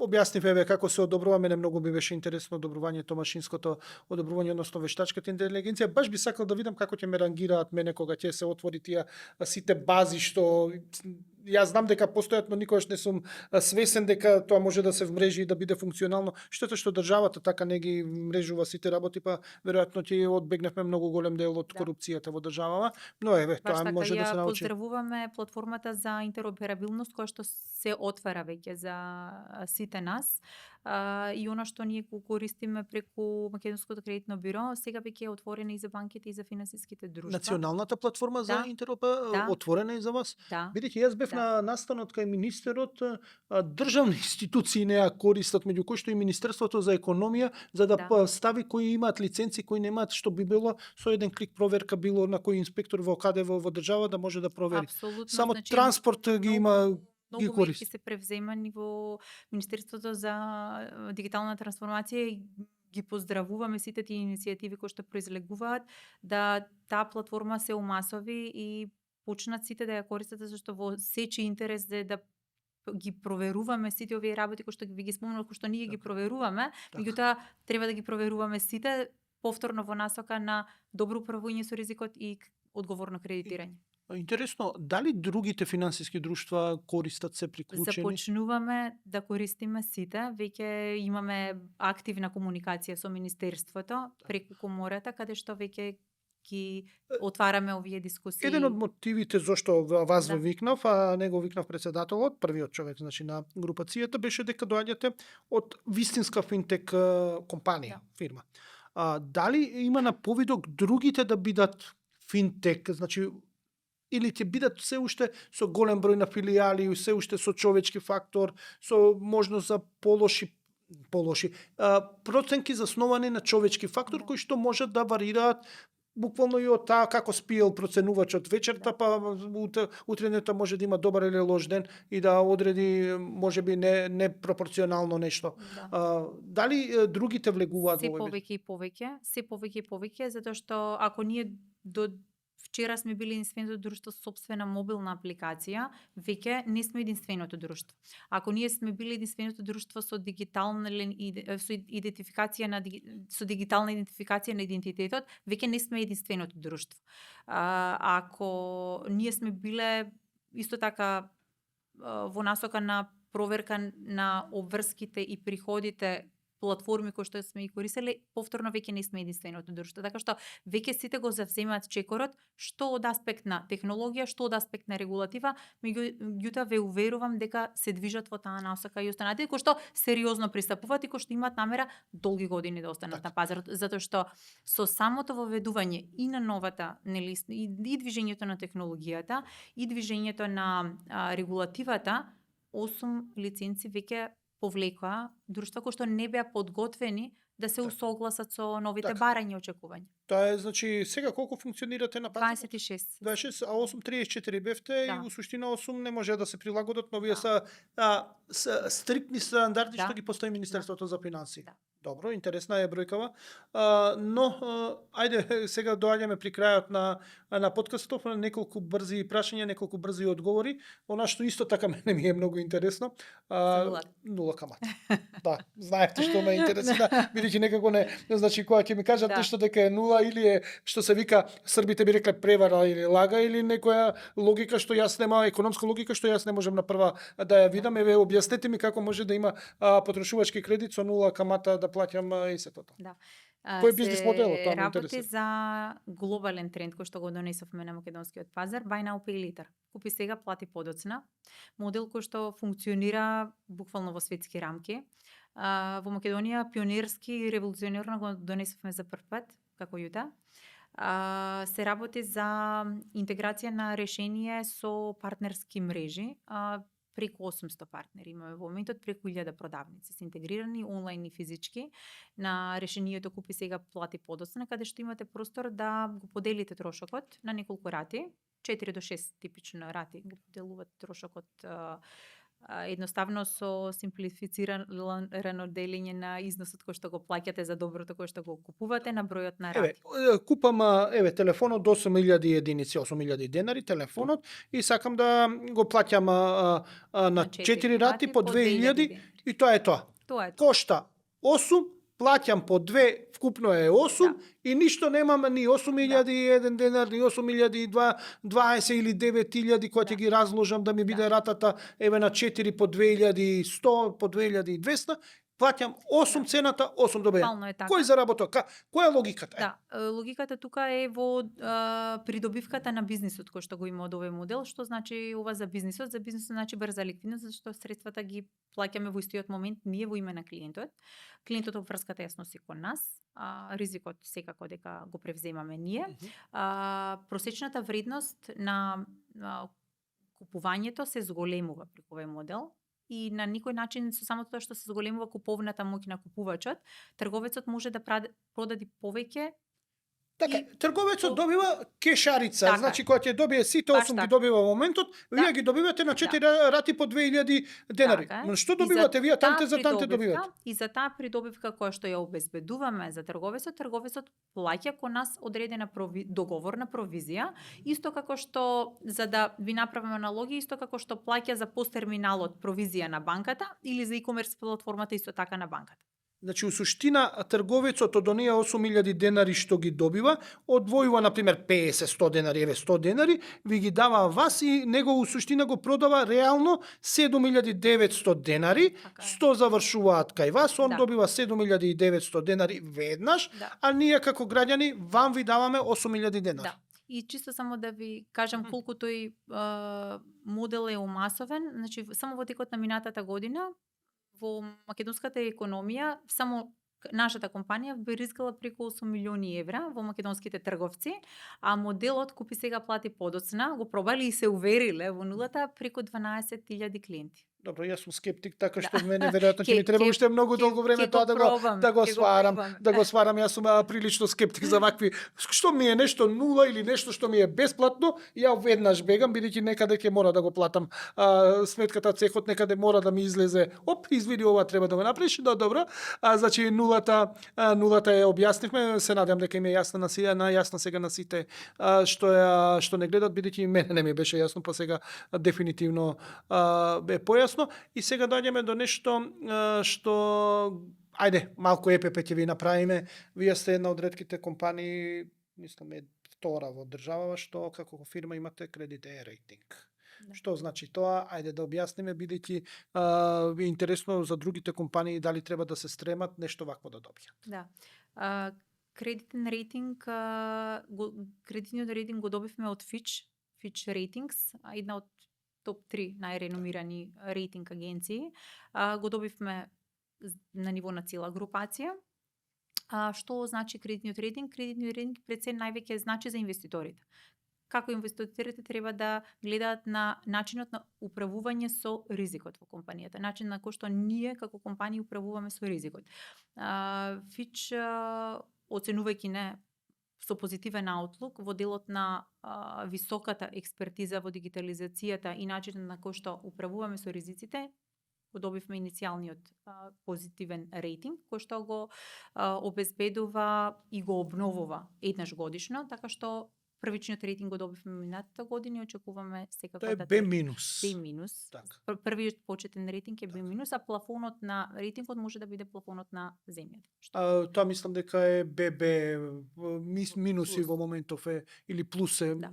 Објасниве како се одобрува, мене многу ми беше интересно одобрувањето, машинското одобрување, односно вештачката интелигенција. Баш би сакал да видам како ќе ме рангираат мене кога ќе се отвори тие сите бази што јас знам дека постојат, но никогаш не сум свесен дека тоа може да се вмрежи и да биде функционално. Штото што државата така не ги мрежува сите работи, па веројатно ќе одбегневме многу голем дел од корупцијата во државава. Но еве, тоа може да се научи. поздравуваме платформата за интероперабилност која што се отвара веќе за сите нас. И она што ние го користиме преку Македонското кредитно биро, сега веќе е отворена и за банките и за финансиските друштва. Националната платформа за Да. интеропа отворена и за вас. Да. Бидејќи јас бев на настанот кај министерот, државни институции не ја користат, меѓу кои што и Министерството за економија, за да стави кои имаат лиценци, кои немаат, што би било со еден клик проверка било на кој инспектор во каде во држава да може да провери. Апсолутно, Само значи, транспорт ги има, ги многу користи. мерки се превземани во Министерството за дигитална трансформација и ги поздравуваме сите тие иницијативи кои што произлегуваат да таа платформа се умасови и почнат сите да ја користат, зашто во сечи интерес да ги проверуваме сите овие работи кои што ви ги спомнав, кои што ние ги проверуваме, меѓутоа треба да ги проверуваме сите повторно во насока на добро управување со ризикот и одговорно кредитирање. Интересно, дали другите финансиски друштва користат се приклучени? Започнуваме да користиме сите, веќе имаме активна комуникација со Министерството преку комората, каде што веќе ги отвараме овие дискусии. Еден од мотивите зошто вас ве Да. викнав, а не го викнав председателот, првиот човек значи на групацијата, беше дека доаѓате од вистинска финтек компанија, фирма. Дали има на повидок другите да бидат финтек, значи или ќе бидат се уште со голем број на филијали, се уште со човечки фактор, со можност за полоши проценки засновани на човечки фактор кои што можат да варираат буквално и од таа како спиел проценувачот вечерта, па утренето може да има добар или лош ден и да одреди можеби не пропорционално нешто. Дали другите влегуваат во овој? Се повеќе и повеќе, затоа што ако ние до вчера сме били единственото друштво со сопствена мобилна апликација, веќе не сме единственото друштво. Ако ние сме били единственото друштво со дигитална идентификација со дигитална идентификација на идентитетот, веќе не сме единственото друштво. Ако ние сме биле исто така во насока на проверка на обврските и приходите платформи кои што сме ги користеле, повторно веќе не сме единственото друштво. Така што веќе сите го завземаат чекорот, што од аспект на технологија, што од аспект на регулатива, меѓутоа ве уверувам дека се движат во таа насока и останатите кои што сериозно пристапуваат и кои што имаат намера долги години да останат на пазарот, затоа што со самото воведување и на новата и движењето на технологијата и движењето на регулативата, 8 лиценци веќе повлекоа друштва кои што не беа подготвени да се усогласат со новите барања и очекувања. Тоа е, значи, сега колку функционирате на пазарот? 26. 26, а 8.34 бевте и во суштина 8 не може да се прилагодат, но вие се стриктни стандарди што ги постави Министерството за финансии. Добро, интересна е бројкава. Но, ајде, сега доаѓаме при крајот на подкастов, неколку брзи прашања, неколку брзи одговори. Она што исто така мене ми е многу интересно. Нула камата. Да, знаевте што ме интересира, бидејќи некако не, значи кога ќе ми кажат нешто дека е нула или е што се вика, србите би рекле превара или лага или некоја логика што јас нема, економска логика што јас не можам на прва да ја видам, еве објаснете ми како може да има потрошувачки кредит со нула камата да плаќам и сето тоа. Да. Кој е бизнес моделот? Тоа ме работи интересира. за глобален тренд кој што го донесовме на македонскиот пазар, buy now pay later. Купи сега, плати подоцна. Модел кој што функционира буквално во светски рамки. Во Македонија пионерски и револуционерно го донесовме за прв пат, како Јута. Се работи за интеграција на решение со партнерски мрежи. Преку 800 партнери имаме во моментот, преку 1000 продавници се интегрирани онлайн и физички на решението Купи сега, плати подоцна, каде што имате простор да го поделите трошокот на неколку рати, 4 до 6 типично рати го поделуваат трошокот едноставно со симплифицирано делење на износот кој што го плаќате за доброто кој што го купувате на бројот на рати. Купам телефонот до 8000 единици, 8000 денари телефонот и сакам да го плаќам на 4 рати по 2000 и тоа е тоа. Кошта 8, плаќам по 2, вкупно е 8 и ништо немам ни 8001 денар, ни 8020 или 9000 кои ќе ги разложам да ми биде ратата еве на 4 по 2100, по 2200, плаќам 8 цената, 8 добијам. Буквално е така. Кој заработува? Која е логиката? Да, логиката тука е во придобивката на бизнисот кој што го има од овој модел, што значи ова за бизнисот? За бизнисот значи брза ликвидност, зашто средствата ги плаќаме во истиот момент ние во име на клиентот. Клиентот обврската јасно си кон нас, ризикот секако дека го превземаме ние. Просечната вредност на купувањето се зголемува преку овој модел и на никој начин со самото тоа што се зголемува куповната моќ на купувачот, трговецот може да продади повеќе. Така, трговецот добива кешарица, Така. значи кога ќе добие сите 8 ги добива во моментот, вие ги добивате на 4 рати по 2000 денари. Така е. Но што И за добивате вие таа за тамте придобивка- добивате? И за таа придобивка која што ја обезбедуваме за трговецот, трговецот плаќа кон нас одредена договорна провизија, исто како што, за да ви направиме аналогија, исто како што плаќа за посттерминалот провизија на банката или за e-commerce платформата исто така на банката. Значи, у суштина, трговецот од оние 8000 денари што ги добива, одвојува, например, 50-100 денари, 100 денари, ви ги дава вас и него у суштина го продава реално 7900 денари, Така е. 100 завршуваат кај вас, он Да. добива 7900 денари веднаш, Да. а ние како граѓани вам ви даваме 8000 денари. Да. И чисто само да ви кажам колку тој модел е умасовен, значи само во текот на минатата година во македонската економија само нашата компанија би рискала преку 8 милиони евра во македонските трговци, а моделот купи сега плати подоцна, го пробали и се увериле во нулата преку 12.000 клиенти. Добро, јас сум скептик, така што мене веројатно ќе ми Ке- треба ке- уште многу долго време ќе тоа да го пробаме, ќе го сварам, пробаме. да го сварам. Јас сум прилично скептик за вакви. Што ми е нешто нула или нешто што ми е бесплатно, ја веднаш бегам бидејќи некаде ќе мора да го платам сметката, цехот некаде мора да ми излезе. Оп, извиди, ова треба да го направиш. Да, добро. Значи нулата ја објаснивме, се надевам дека им е јасна сега на сите што не гледат, бидејќи мене не ми беше јасно, па сега дефинитивно е појасно. И сега доаѓаме до нешто што ајде, малку ЕПП ќе ви направиме. Вие сте една од ретките компании, мислам втора во државава што како фирма имате кредит Е рейтинг. Да. Што значи тоа? Ајде да објасниме, бидејќи е интересно за другите компании дали треба да се стремат нешто вакво да добијат. Да. Кредитен рейтинг, кредитниот рейтинг го добивме од Fitch Ratings, една од топ 3 најреномирани рейтинг агенции. Го добивме на ниво на цела групација. Што значи кредитниот рейтинг? Кредитниот рейтинг пред се највеќе значи за инвеститорите. Како инвеститорите треба да гледаат на начинот на управување со ризикот во компанијата, начин на кој што ние како компанија управуваме со ризикот. Fitch, оценувајќи не со позитивен аутлук во делот на високата експертиза во дигитализацијата и начинот на кој што управуваме со ризиците, го добивме иницијалниот позитивен рейтинг, кој што го обезбедува и го обновува еднаш годишно, така што првичниот рейтинг го добивме минатата година и очекуваме секако Тоа е да Б-. B-. Така. Првиот почетен рейтинг е B-, а плафонот на рейтингот може да биде плафонот на земјата. Тоа мислам дека е ББ минуси Плюс. во моментов е или плюс е. Да.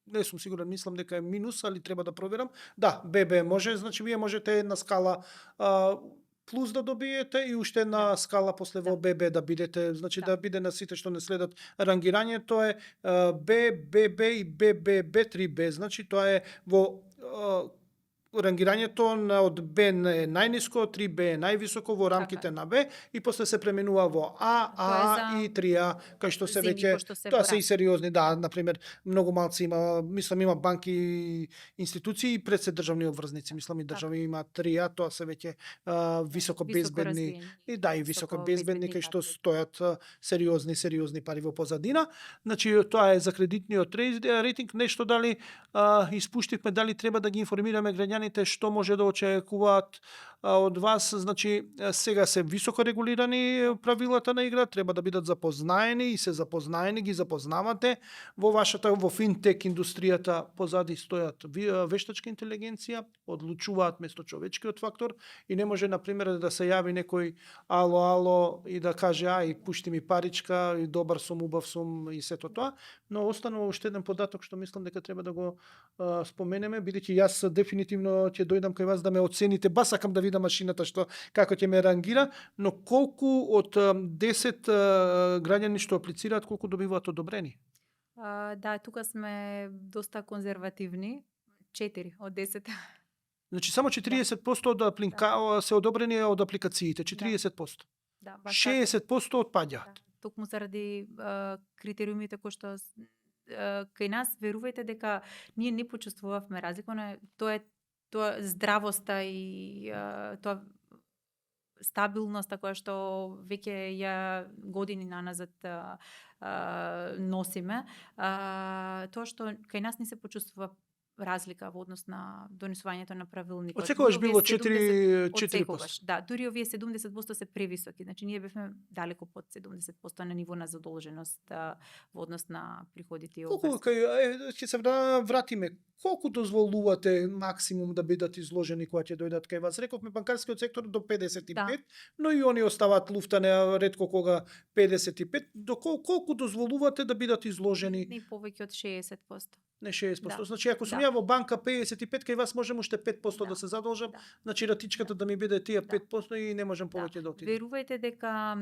Не сум сигурен, мислам дека е минус, али треба да проверам. Да, ББ може, значи вие можете една скала плюс да добиете и уште една скала после во ББ да бидете, значи да биде на сите што не следат рангирањето е Б, ББ и ББ, Б3Б, значи тоа е во рангирањето од Б е најниско, 3Б е највисоко во рамките на Б и после се пременува во А и 3А, кај што се земји веќе кои што се тоа се и враќаат. сериозни, да, например, многу малци има, мислам има банки и институции и пред се државни обврзници, мислам и држави има 3А, тоа се веќе високо безбедни и да, и високо безбедни кај што стојат сериозни пари во позадина. Значи тоа е за кредитниот рейтинг, нешто дали испуштивме, дали треба да ги информираме граѓаните што може да очекуваат од вас. Значи сега се високо регулирани правилата на игра, треба да бидат запознаени и се запознаени, ги запознавате во финтек индустријата, позади стојат вештачка интелигенција, одлучуваат место човечкиот фактор и не може на пример да се јави некој ало и да каже ај пушти ми паричка и добар сум, убав сум и сето тоа, но останува уште еден податок што мислам дека треба да го споменеме, бидејќи јас дефинитивно ќе дојдам кај вас да ме оцените, бас сакам да ви видам машината како ќе ме рангира, но колку од 10 граѓани што аплицираат, колку добиваат одобрени? Да, тука сме доста конзервативни. 4 од 10. Значи само 40% од се одобрени од апликациите, 40%. Да, баш така. 60% отпаѓаат. Да, токму заради критериумите кои што кај нас, верувајте дека ние не почувствувавме разлика, тоа здравоста и тоа стабилноста која што веќе ја години наназад носиме, тоа што кај нас не се почувствува разлика во однос на донесувањето на правилникот. Од секогаш било 4%. Да, дури овие 70% се превисоки. Значи ние бевме далеко под 70% на ниво на задолженост во однос на приходите и обврски. Колку ќе се вратиме, колку дозволувате максимум да бидат изложени кога ќе дојдат кај вас? Рековме банкарскиот сектор до 55, да. Но и они оставаат луфтане ретко кога 55. До колку дозволувате да бидат изложени? Не повеќе од 60%. Не 60%. Да. Значи ако сум ја во банка 55, кај вас можем уште 5% да се задолжам, значи ратичката да ми биде тие 5% и не можем повеќе да отидам. Верувајте дека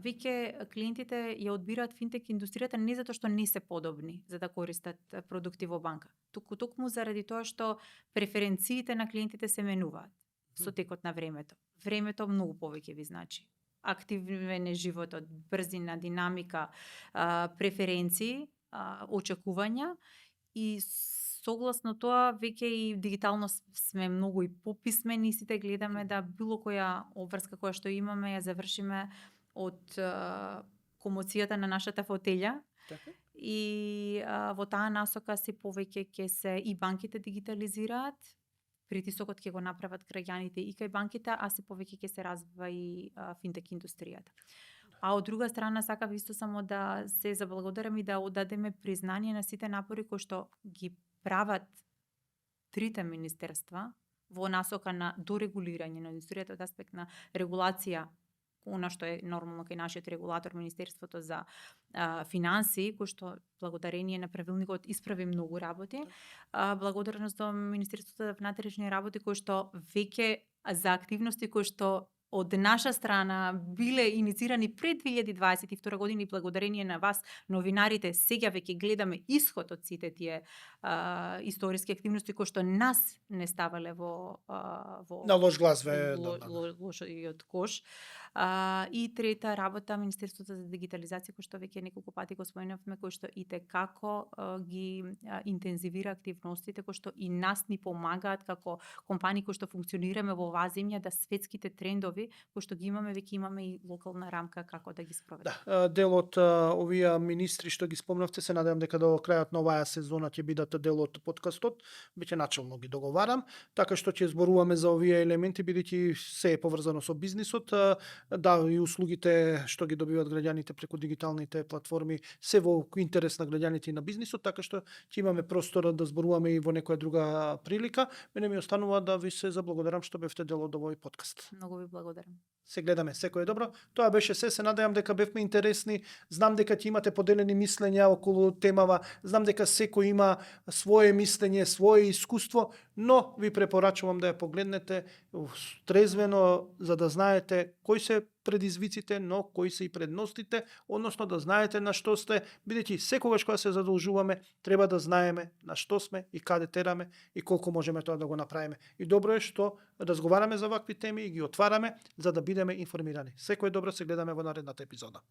веќе клиентите ја одбираат финтек индустријата не затоа што не се подобни за да користат продукти во банка. Токму заради тоа што преференциите на клиентите се менуваат со текот на времето. Времето многу повеќе ви значи. Активен е животот, брзина, динамика, преференции, очекувања и согласно тоа веќе и дигитално сме многу и пописмени, сите гледаме да било која обврска која што имаме ја завршиме од комоцијата на нашата фотелја. Така? И во таа насока се повеќе ќе се и банките дигитализираат, притисокот ќе го направат граѓаните и кај банките, а се повеќе ќе се развива и финтек индустријата. А од друга страна сакав исто само да се заблагодарам и да оддадеме признание на сите напори кои што ги прават трите министерства во насока на дорегулирање на индустријата од аспект на регулација, она што е нормално кај нашиот регулатор Министерството за финансии, кој што благодарение на правилникот исправи многу работи. Благодарност до Министерството за внатрешни работи кој што веќе за активности кои што од наша страна биле инициирани пред 2022 година и благодарение на вас, новинарите, сега веќе гледаме исход од сите тие историски активности кои што нас не ставале во на лош глас лошиот кош. И трета работа, Министерството за дигитализација, кој што веќе неколку пати го споменавме, кој што и како ги интензивира активностите, кои што и нас ни помагаат како компании кои што функционираме во оваа земја да светските трендови кои што ги имаме, веќе имаме и локална рамка како да ги спроведеме. Да, дел од овие министри што ги спомнавте, се надевам дека до крајот на оваа сезона ќе бидат дел од подкастот, веќе начелно ги договарам, така што ќе зборуваме за овие елементи бидејќи се е поврзано со бизнисот. Да, и услугите што ги добиваат граѓаните преку дигиталните платформи се во интерес на граѓаните и на бизнисот, така што ќе имаме простор да зборуваме и во некоја друга прилика. Мене ми останува да ви се заблагодарам што бевте дел од овој подкаст. Многу ви благодарам. Се гледаме, секој е добро. Тоа беше се надевам дека бевме интересни. Знам дека ќе имате поделени мислења околу темава. Знам дека секој има свое мислење, свое искуство, но ви препорачувам да ја погледнете трезвено за да знаете кои се предизвиците, но кои се и предностите, односно да знаете на што сте, бидејќи секогаш кога се задолжуваме, треба да знаеме на што сме и каде тераме и колку можеме тоа да го направиме. И добро е што разговараме за вакви теми и ги отвараме за да бидеме информирани. Секој е добро, се гледаме во наредната епизода.